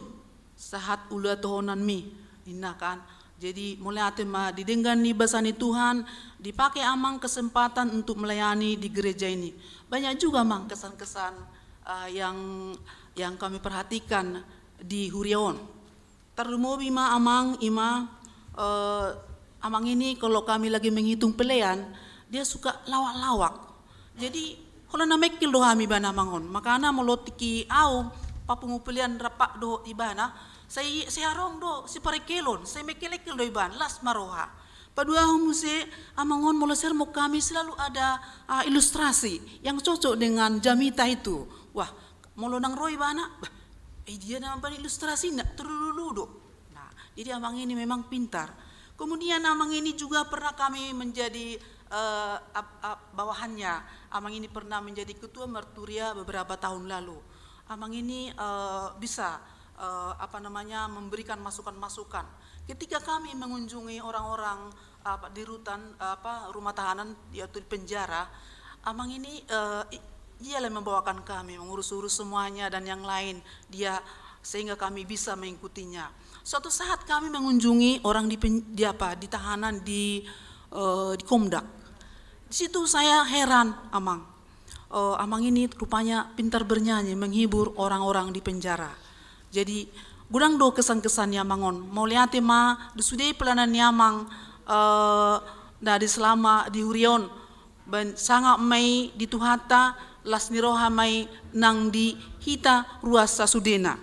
Sahat ulaon tohonanmi, ninna kan. Jadi, mauliate ma di denggan ni basa ni Tuhan, dipake amang kesempatan untuk melayani di gereja ini. Banyak juga, amang, kesan-kesan, eh, yang, yang kami perhatikan di huria on. Tarlumobi ma, amang, i ma, eh, amang ini kalau kami lagi menghitung pelean, dia suka lawak-lawak. Jadi, holan na mengkel do hami ibana, amang, on. Makana molo tingki ahu papungu pelean rap dohot ibana, sai, sai adong do siparengkelon, sai mengkelengkel do ibana, las ma roha. Paduahon muse, amang, on, molo sermon kami selalu ada, ah, ilustrasi yang cocok dengan jamita itu. Wah, molo nang ro ibana, bah, eh, dia na mambaen ilustrasina, terlulu do. Nah, jadi amang ini memang pintar. Kemudian amang ini juga pernah kami menjadi, eh, ap-, ap-, bawahannya. Amang ini pernah menjadi ketua marturia beberapa tahun lalu. Amang ini, eh, bisa, eh, apa namanya, memberikan masukan-masukan. Ketika kami mengunjungi orang-orang, apa, di rutan, apa, rumah tahanan, yaitu di penjara, amang ini, eh, i-, dialah yang membawakan kami, mengurus-urus semuanya dan yang lain. Dia, sehingga kami bisa mengikutinya. Suatu saat kami mengunjungi orang di pen-, di apa, di tahanan di, eh, di Komdak. Di situ saya heran, amang. Eh, amang ini rupanya pintar bernyanyi, menghibur orang-orang di penjara. Jadi, godang do kesan-kesan ni amang on. Mauliate ma di sude pelayanan ni amang, eh, na di selama di huria on. Baen sangap ma i di Tuhanta, las ni roha ma i nang di hita ruas sasudena.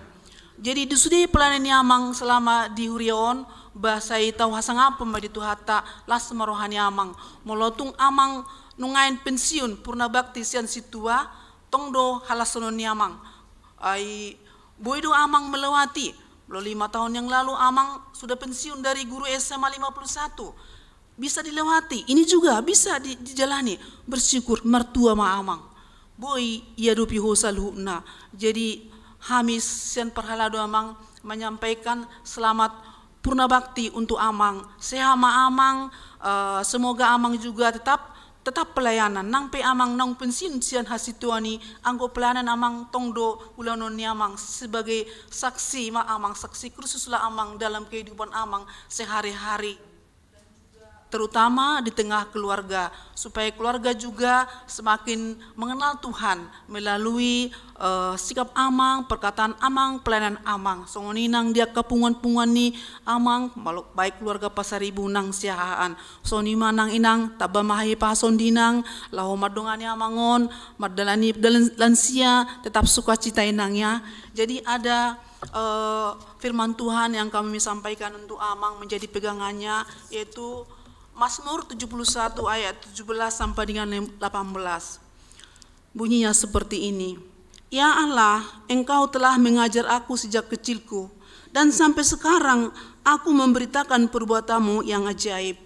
Jadi, di sude pelayanan ni amang selama di huria on, ba sai tau hasangapon ma i di Tuhanta, las ma roha ni amang. Molo tung amang nuaeng pensiun purna bakti sian sintua, tong do halasonon ni amang. Ai, boi do amang melewati, molo lima tahun yang lalu amang sudah pensiun dari guru S M A lima puluh satu. Bisa dilewati, ini juga bisa di-, dijalani. Bersyukur, martua ma amang. Boi diadopi ho saluhutna. Jadi, hami sian parhalado, amang, menyampaikan selamat purna bakti untuk amang. Sehat ma amang, eh, semoga amang juga tetap, tetap pelayanan. Nang pe amang naung pensiun sian hasintuaon i, anggo pelayanan amang tong do ulaon ni amang sebagai saksi ma amang, saksi Kristus lah amang dalam kehidupan amang sehari-hari. Dan juga terutama di tengah keluarga, supaya keluarga juga semakin mengenal Tuhan melalui, eh, sikap amang, perkataan amang, pelayanan amang. Songon i nang di angka punguan-punguan ni amang, malo-, baik keluarga Pasaribu nang siahaan. Songon i ma nang inang, tamba ma hahipason di inang, laho mandongani amang on, mandalani dalan lansia, tetap sukacita inang ya. Jadi ada, eh, firman Tuhan yang kami sampaikan untuk amang menjadi pegangannya, yaitu Mazmur tujuh puluh satu ayat tujuh belas sampai dengan delapan belas. Bunyinya seperti ini. Ya Allah, Engkau telah mengajar aku sejak kecilku, dan sampai sekarang aku memberitakan perbuatan-Mu yang ajaib.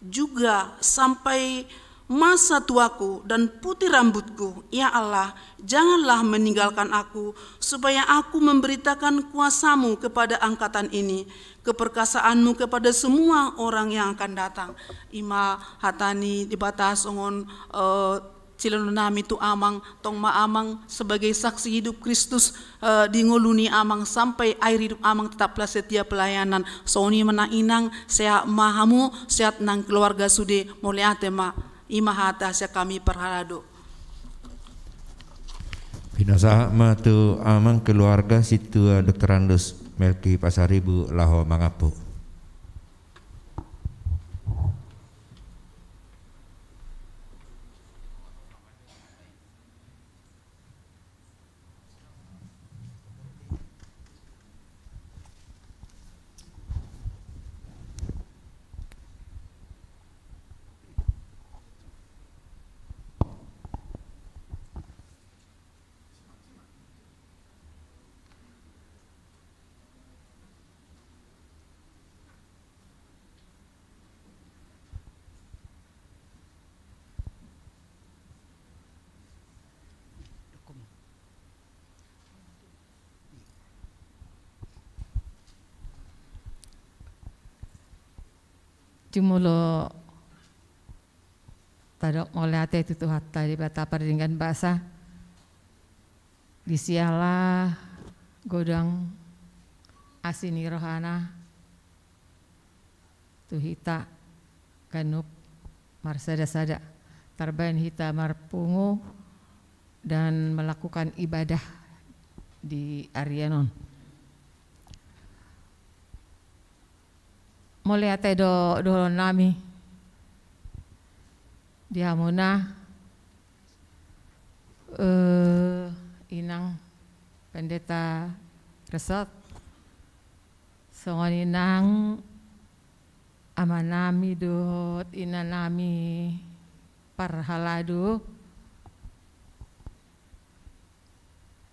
Juga sampai masa tuaku dan putih rambutku, ya Allah, janganlah meninggalkan aku, supaya aku memberitakan kuasa-Mu kepada angkatan ini, keperkasaan-Mu kepada semua orang yang akan datang. I ma hata ni Debata songon, eh, silehonon nami tu amang, tong ma amang sebagai saksi hidup Kristus, eh, di ngolu ni amang sampai akhir hidup amang tetaplah setia pelayanan. Songon i ma nang inang, sehat ma hamu, sehat nang keluarga sude, mauliate ma. I ma hata sian hami parhalado. Pinasahat ma tu amang keluarga sintua Doktorandus Melki Pasaribu laho mangampu. Jumolo tadok mauliate tu Tuhanta Debata pardenggan basa, di siala godang asi ni rohana tu hita ganup marsada-sada, tarbaen hita marpungu dan melakukan ibadah di arian on. Mauliate do dohonon nami di hamuna, eh, inang pendeta Resot, songon i nang amanami dohot inanami parhalado,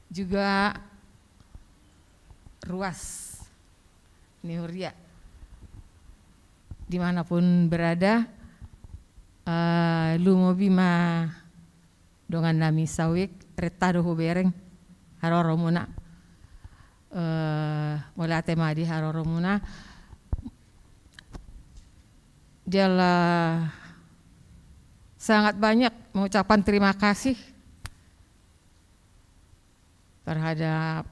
juga ruas ni huria dimanapun berada, eh, lumobi ma dongannami Sawik, renta do hubereng haroromuna. Eh, mauliate ma di haroromuna. Jala sangat banyak mengucapkan terima kasih terhadap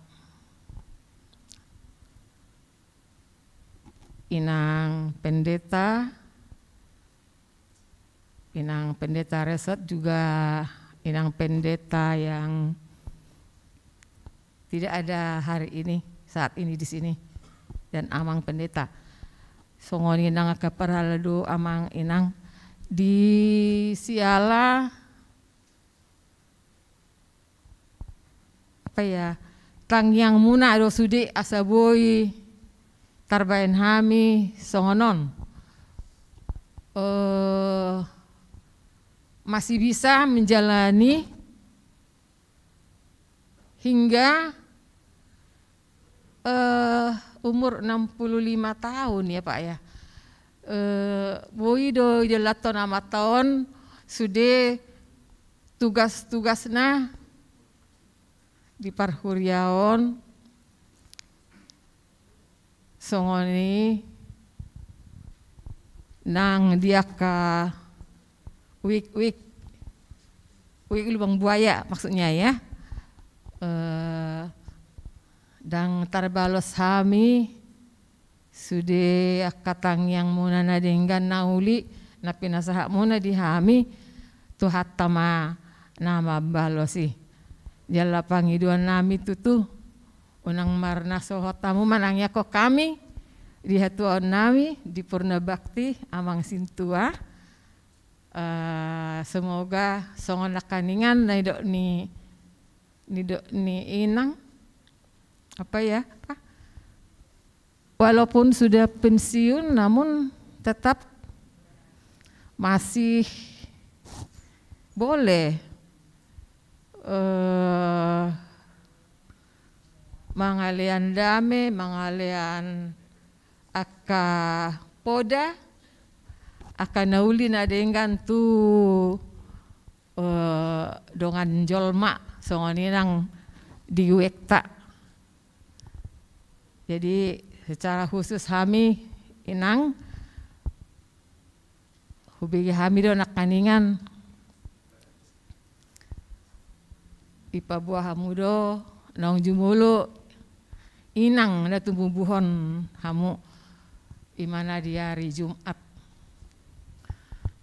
Inang Pendeta, Inang Pendeta Resot, juga Inang Pendeta yang tidak ada hari ini, saat ini di sini, dan Amang Pendeta. Songon i nang angka parhalado, Amang, Inang, di siala apa ya, tangiangmuna do sude asa boi tarbaen hami songon on, eh, masih bisa menjalani hingga, eh, umur enam puluh lima tahun ya, Pak, ya. Eh, boi do dijalanhon amanta on sude tugas-tugasna di parhuriaon, songon i nang di angka wik, wik, wik lubang buaya maksudnya ya. Eh, ndang tarbalos hami Sude angka tangiangmuna na denggan na uli na pinasahatmuna di hami, Tuhanta ma na mambalos i. Jala pangidoan nami tutu, unang marnasohot hamu manangiangkon hami di hatuaon nami di Purna Bakti Amang Sintua. Eh, semoga songon nangkaningan na nidok ni, nidok ni inang, apa ya, apa? Walaupun sudah pensiun, namun tetap masih boleh, eh, mangalean dame, mangalean angka poda, angka na uli na denggan tu, eh, dongan jolma, songon i nang di wekta. Jadi, secara khusus hami, Inang, hubege hami do nangkaningan. Ipaboa hamu do naung jumolo, Inang, na tumbubuhon hamu, i ma na di ari Jumat.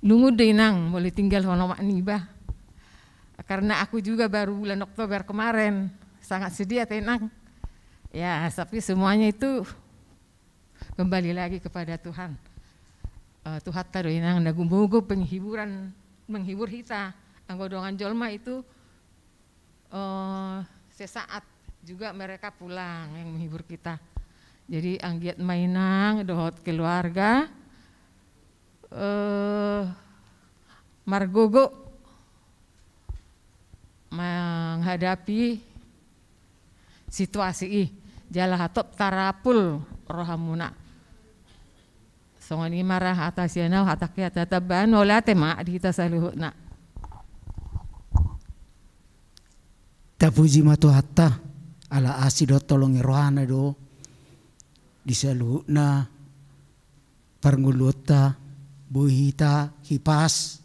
Lungun do, Inang, molo tinggal ho omak niba. Karena aku juga baru bulan Oktober kemarin. Sangat sedih ya, Inang. Ya, tapi semuanya itu kembali lagi kepada Tuhan. Eh, Tuhanta do, Inang, na gumogo penghiburan, menghibur hita. Anggo dongan jolma itu, eh, sesaat juga mereka pulang yang menghibur kita. Jadi, anggiat ma Inang dohot keluarga, eh, margogo menghadapi situasi i, jala hatop tarapul rohamuna. Songon i ma ra hata sian au, hatangki hata tambahan, mauliate ma di hita saluhutna. Tapuji ma Tuhanta, ala asi dohot holong ni rohana do di saluhutna parngoluonta, boi hita hipas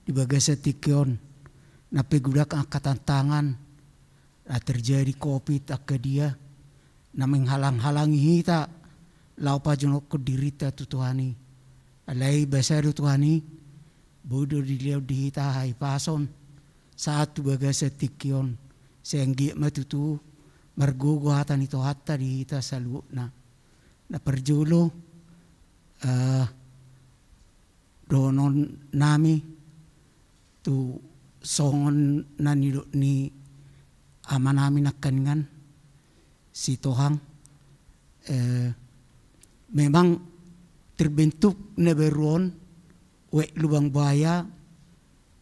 di bagasan tingki on. Na pe godang angka tantangan, na terjadi covid angka dia, na menghalang-halangi hita laho pajonokhon dirinta tu Tuhan i. Alai basa do Tuhan i, boi do dilehon di hita hahipason sahat tu bagasan tingki on. Sai anggiat ma tutu margogo hata ni Tuhanta di hita saluhutna. Na parjolo, eh, dohonon nami tu songon na nidok ni ama nami nangkaningan, Sitohang, eh, memang terbentuk na baru on, Wek Lubang Buaya,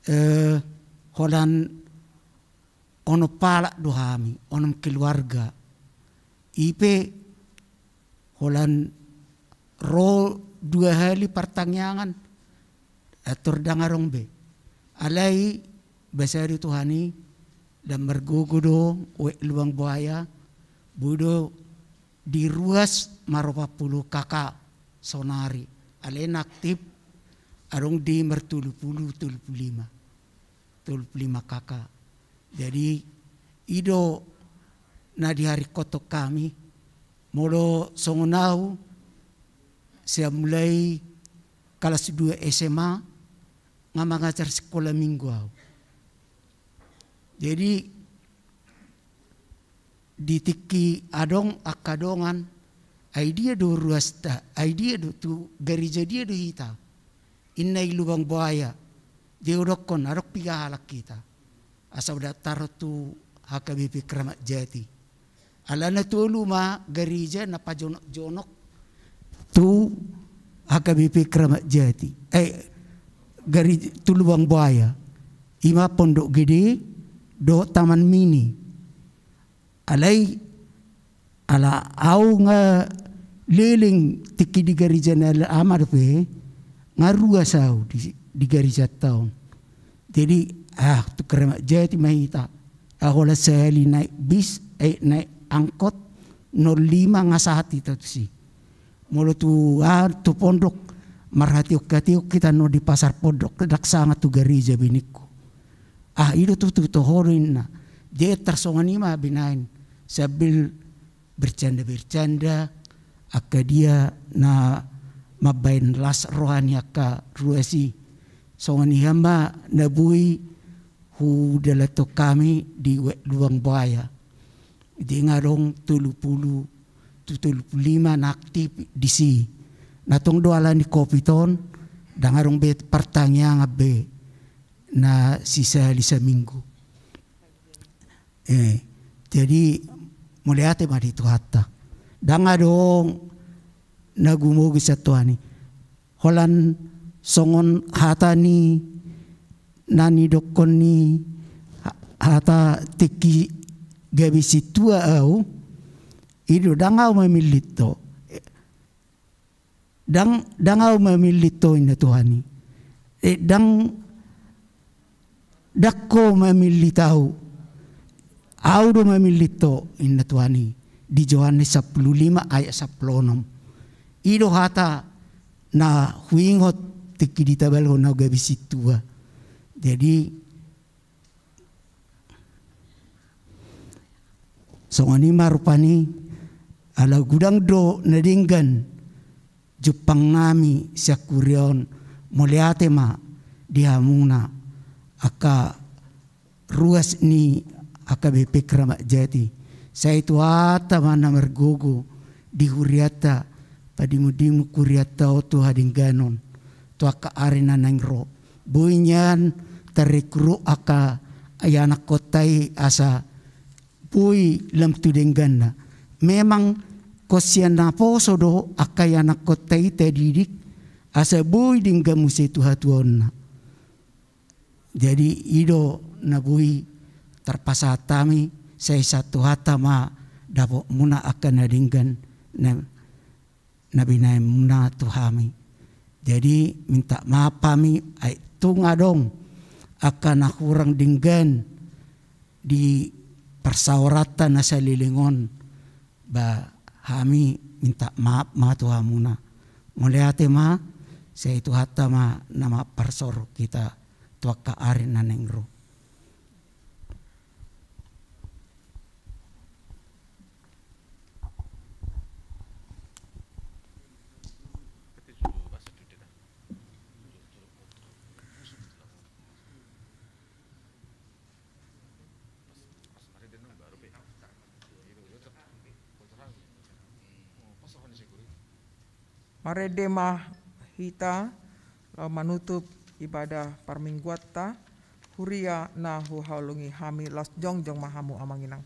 eh, holan onom halak do hami, onom keluarga. I pe holan ro dua hali partangiangan, ator ndang adong be. Alai basa do Tuhan i, ndang margogo do Wek Lubang Buaya, boi do diruas ma opat pulu K K saonari. Alai na aktif adong di martolu pulu, tolu pulu lima. Tolu pulu lima K K. Jadi, i do na diharingkothon hami, molo songon au, sian mulai kelas dua S M A, nga mangajar sikola minggu au. Jadi, di tingki adong angka dongan, ai dia do ruasta, ai dia do tu gareja dia do hita. Inna i Lubang Buaya, didokkon adong piga halak hita. Asa daftar tu H K B P Kramat Jati. Alana tolu ma gareja na pajonok-jonok tu H K B P Kramat Jati. Eh, gareja tu Lubang Buaya. I ma Pondok Gede dohot Taman Mini. Alai ala au nga leleng tingki di gareja na lama dope, nga ruas au di, di garejanta on. Jadi, ah, tu Kramat Jati ma hita. Ah, holan sahali naek bis, eh, naek angkot, nol lima nga sahat hita tusi. Molo tu, ah, tu pondok, marhatiok-hatiok hita nol di pasar pondok, ndang sanga tu gareja be ningku. Ah, i do tutu toho do inna. Jadi tarsongon i ma binaen. Sambil bercanda-bercanda, angka dia na mambahen las roha ni angka ruas i. Songon i ma na boi hudalathon hami di Wet Lubang Buaya. Jadi nga adong tolu pulu tu tolu pulu lima na aktif disi. Na tong do ala ni covid on, ndang adong be partangiangan be na sisahali saminggu. Eh, jadi mauliate ma di Tuhanta. Ndang adong na gumogo sian Tuhan i. Holan songon hata ni na nidokkon ni ha-, hata tingki gabe sintua au, i do ndang au mamillit ho. Ndang, ndang au mamillit ho, ninna Tuhan i. Eh, ndang, ndang ho mamillit au. Au do mamillit ho, ninna Tuhan i. Di Johannes sampulu lima ayat sampulu onom. I do hata na huingot tingki ditabalhon au gabe sintua. Jadi, songon i ma rupani, ala godang do na denggan jumpang nami sian huria on, mauliate ma di hamuna angka ruas ni H K B P Kramat Jati. Sai Tuhanta ma na margogo di hurianta, padimundimun hurianta on tu hadengganon, tu angka ari na naeng ro. Boi nian tarekrut angka ianakhonta i asa boi lam tu dengganna. Memang songon sian naposo do angka ianakhonta i tadidik asa boi denggan muse tu hatuaonna. Jadi i do na boi tarpasahat hami, sai sian Tuhanta ma dapotmuna angka na denggan na, na binahenmuna tu hami. Jadi minta maaf hami, ai tung adong angka na hurang denggan di parsaoranta na saleleng on, ba hami minta maaf ma tu hamuna. Mauliate ma, sai Tuhanta ma na mamparsorop hita tu angka ari na naeng ro. Marende ma hita laho manutup ibadah parmingguanta. Huria na huhaholongi hami, laos jongjong ma hamu amang inang.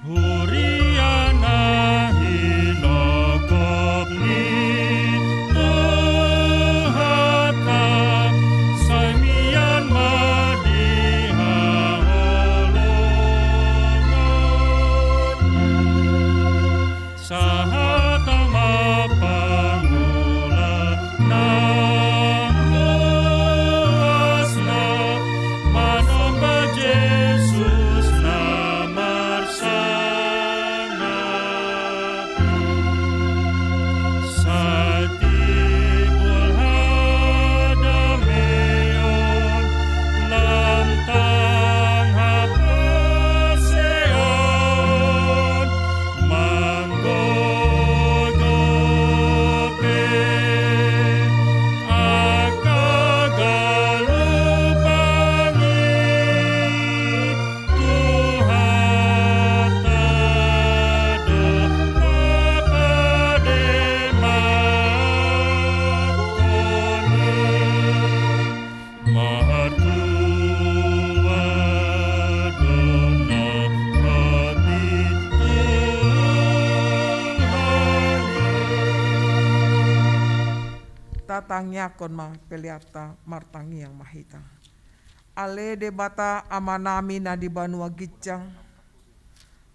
Huria na hinongkop ni Tuhanta, sai mian ma di haholongan. Sahat ma pangula na ruas na manomba Jesus na marsangapi. Sai timbul hadameon lam tangha porseaon, manggogo pe angka galup i, Tuhanta do na pademanhon i. Martua do na hot di Tuhan i. Tatangiangkon ma peleanta, martangiang ma hita. Ale Debata Amanami na di banua ginjang,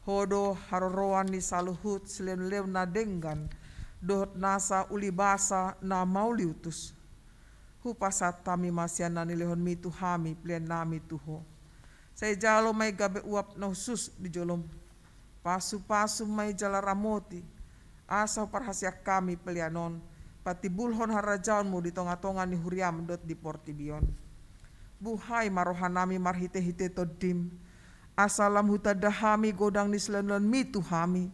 Ho do haroroan ni saluhut silehonlehon na denggan dohot nasa ulibasa na mauliutus. Hupasahat hami ma sian na nilehonmi tu hami peleannami tu Ho. Sai jalo ma i gabe uap na hushus di jolom. Pasupasu ma i jala ramoti, asa huparhaseang hami pelean on patimbulhon harajaonmu di tongatonga ni huriam dohot di portibi on. Buhai ma rohanami marhitehite Tondim, asa lam hutanda hami godang ni sileonleonmi tu hami,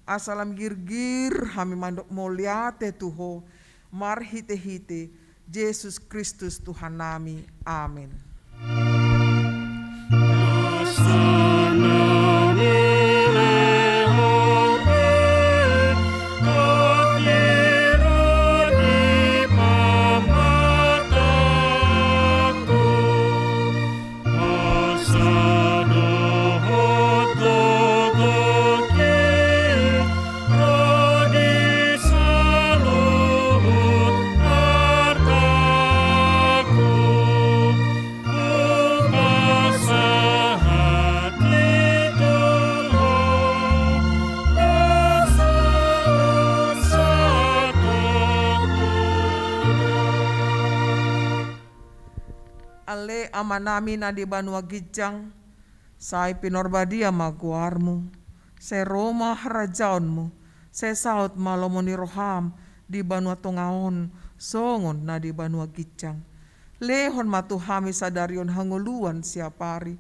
asa lam girgir hami mandok mauliate tu Ho, marhitehite Jesus Kristus Tuhannami. Amen. Ale Amanami na di banua ginjang, sai pinarbadia ma goarmu, sai ro ma harajaonmu, sai saut ma lomo ni roham di banua tonga on songon na di banua ginjang. Lehon ma tu hami sadari on hangoluan siapari.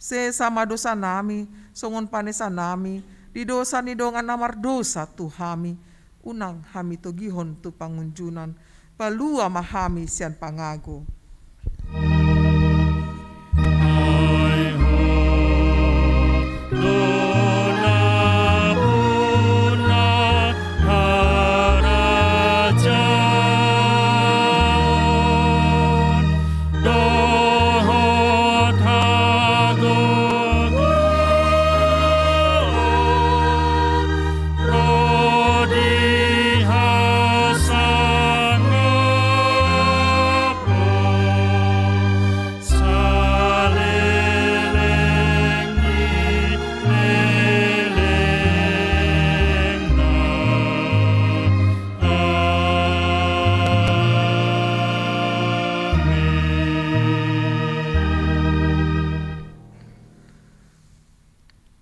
Sesa ma dosanami songon panesanami di dosa ni dongan na mardosa tu hami. Unang hami togihon tu pangunjunan, palua ma hami sian pangago.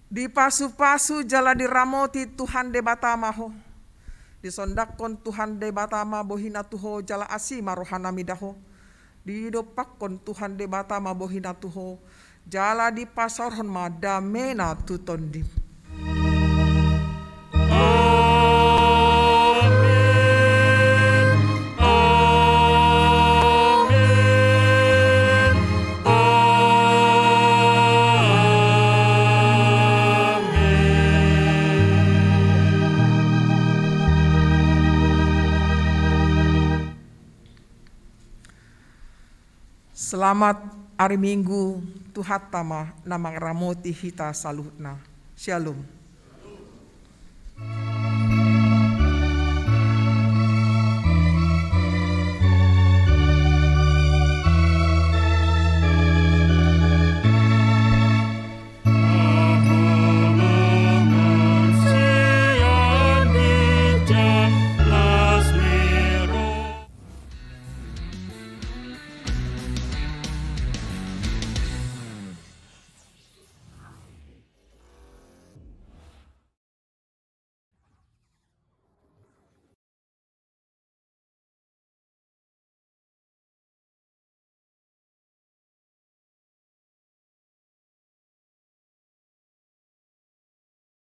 Dipasupasu jala diramoti Tuhan Debata ma ho. Disondanghon Tuhan Debata ma bohina tu ho jala asi ma rohana mida ho. Didompakhon Tuhan Debata ma bohina tu ho jala dipasaorhon ma damena tu tondim. Amen. Amen. Amen. Selamat ari Minggu, Tuhanta ma na mangaramoti hita saluhutna. Shalom.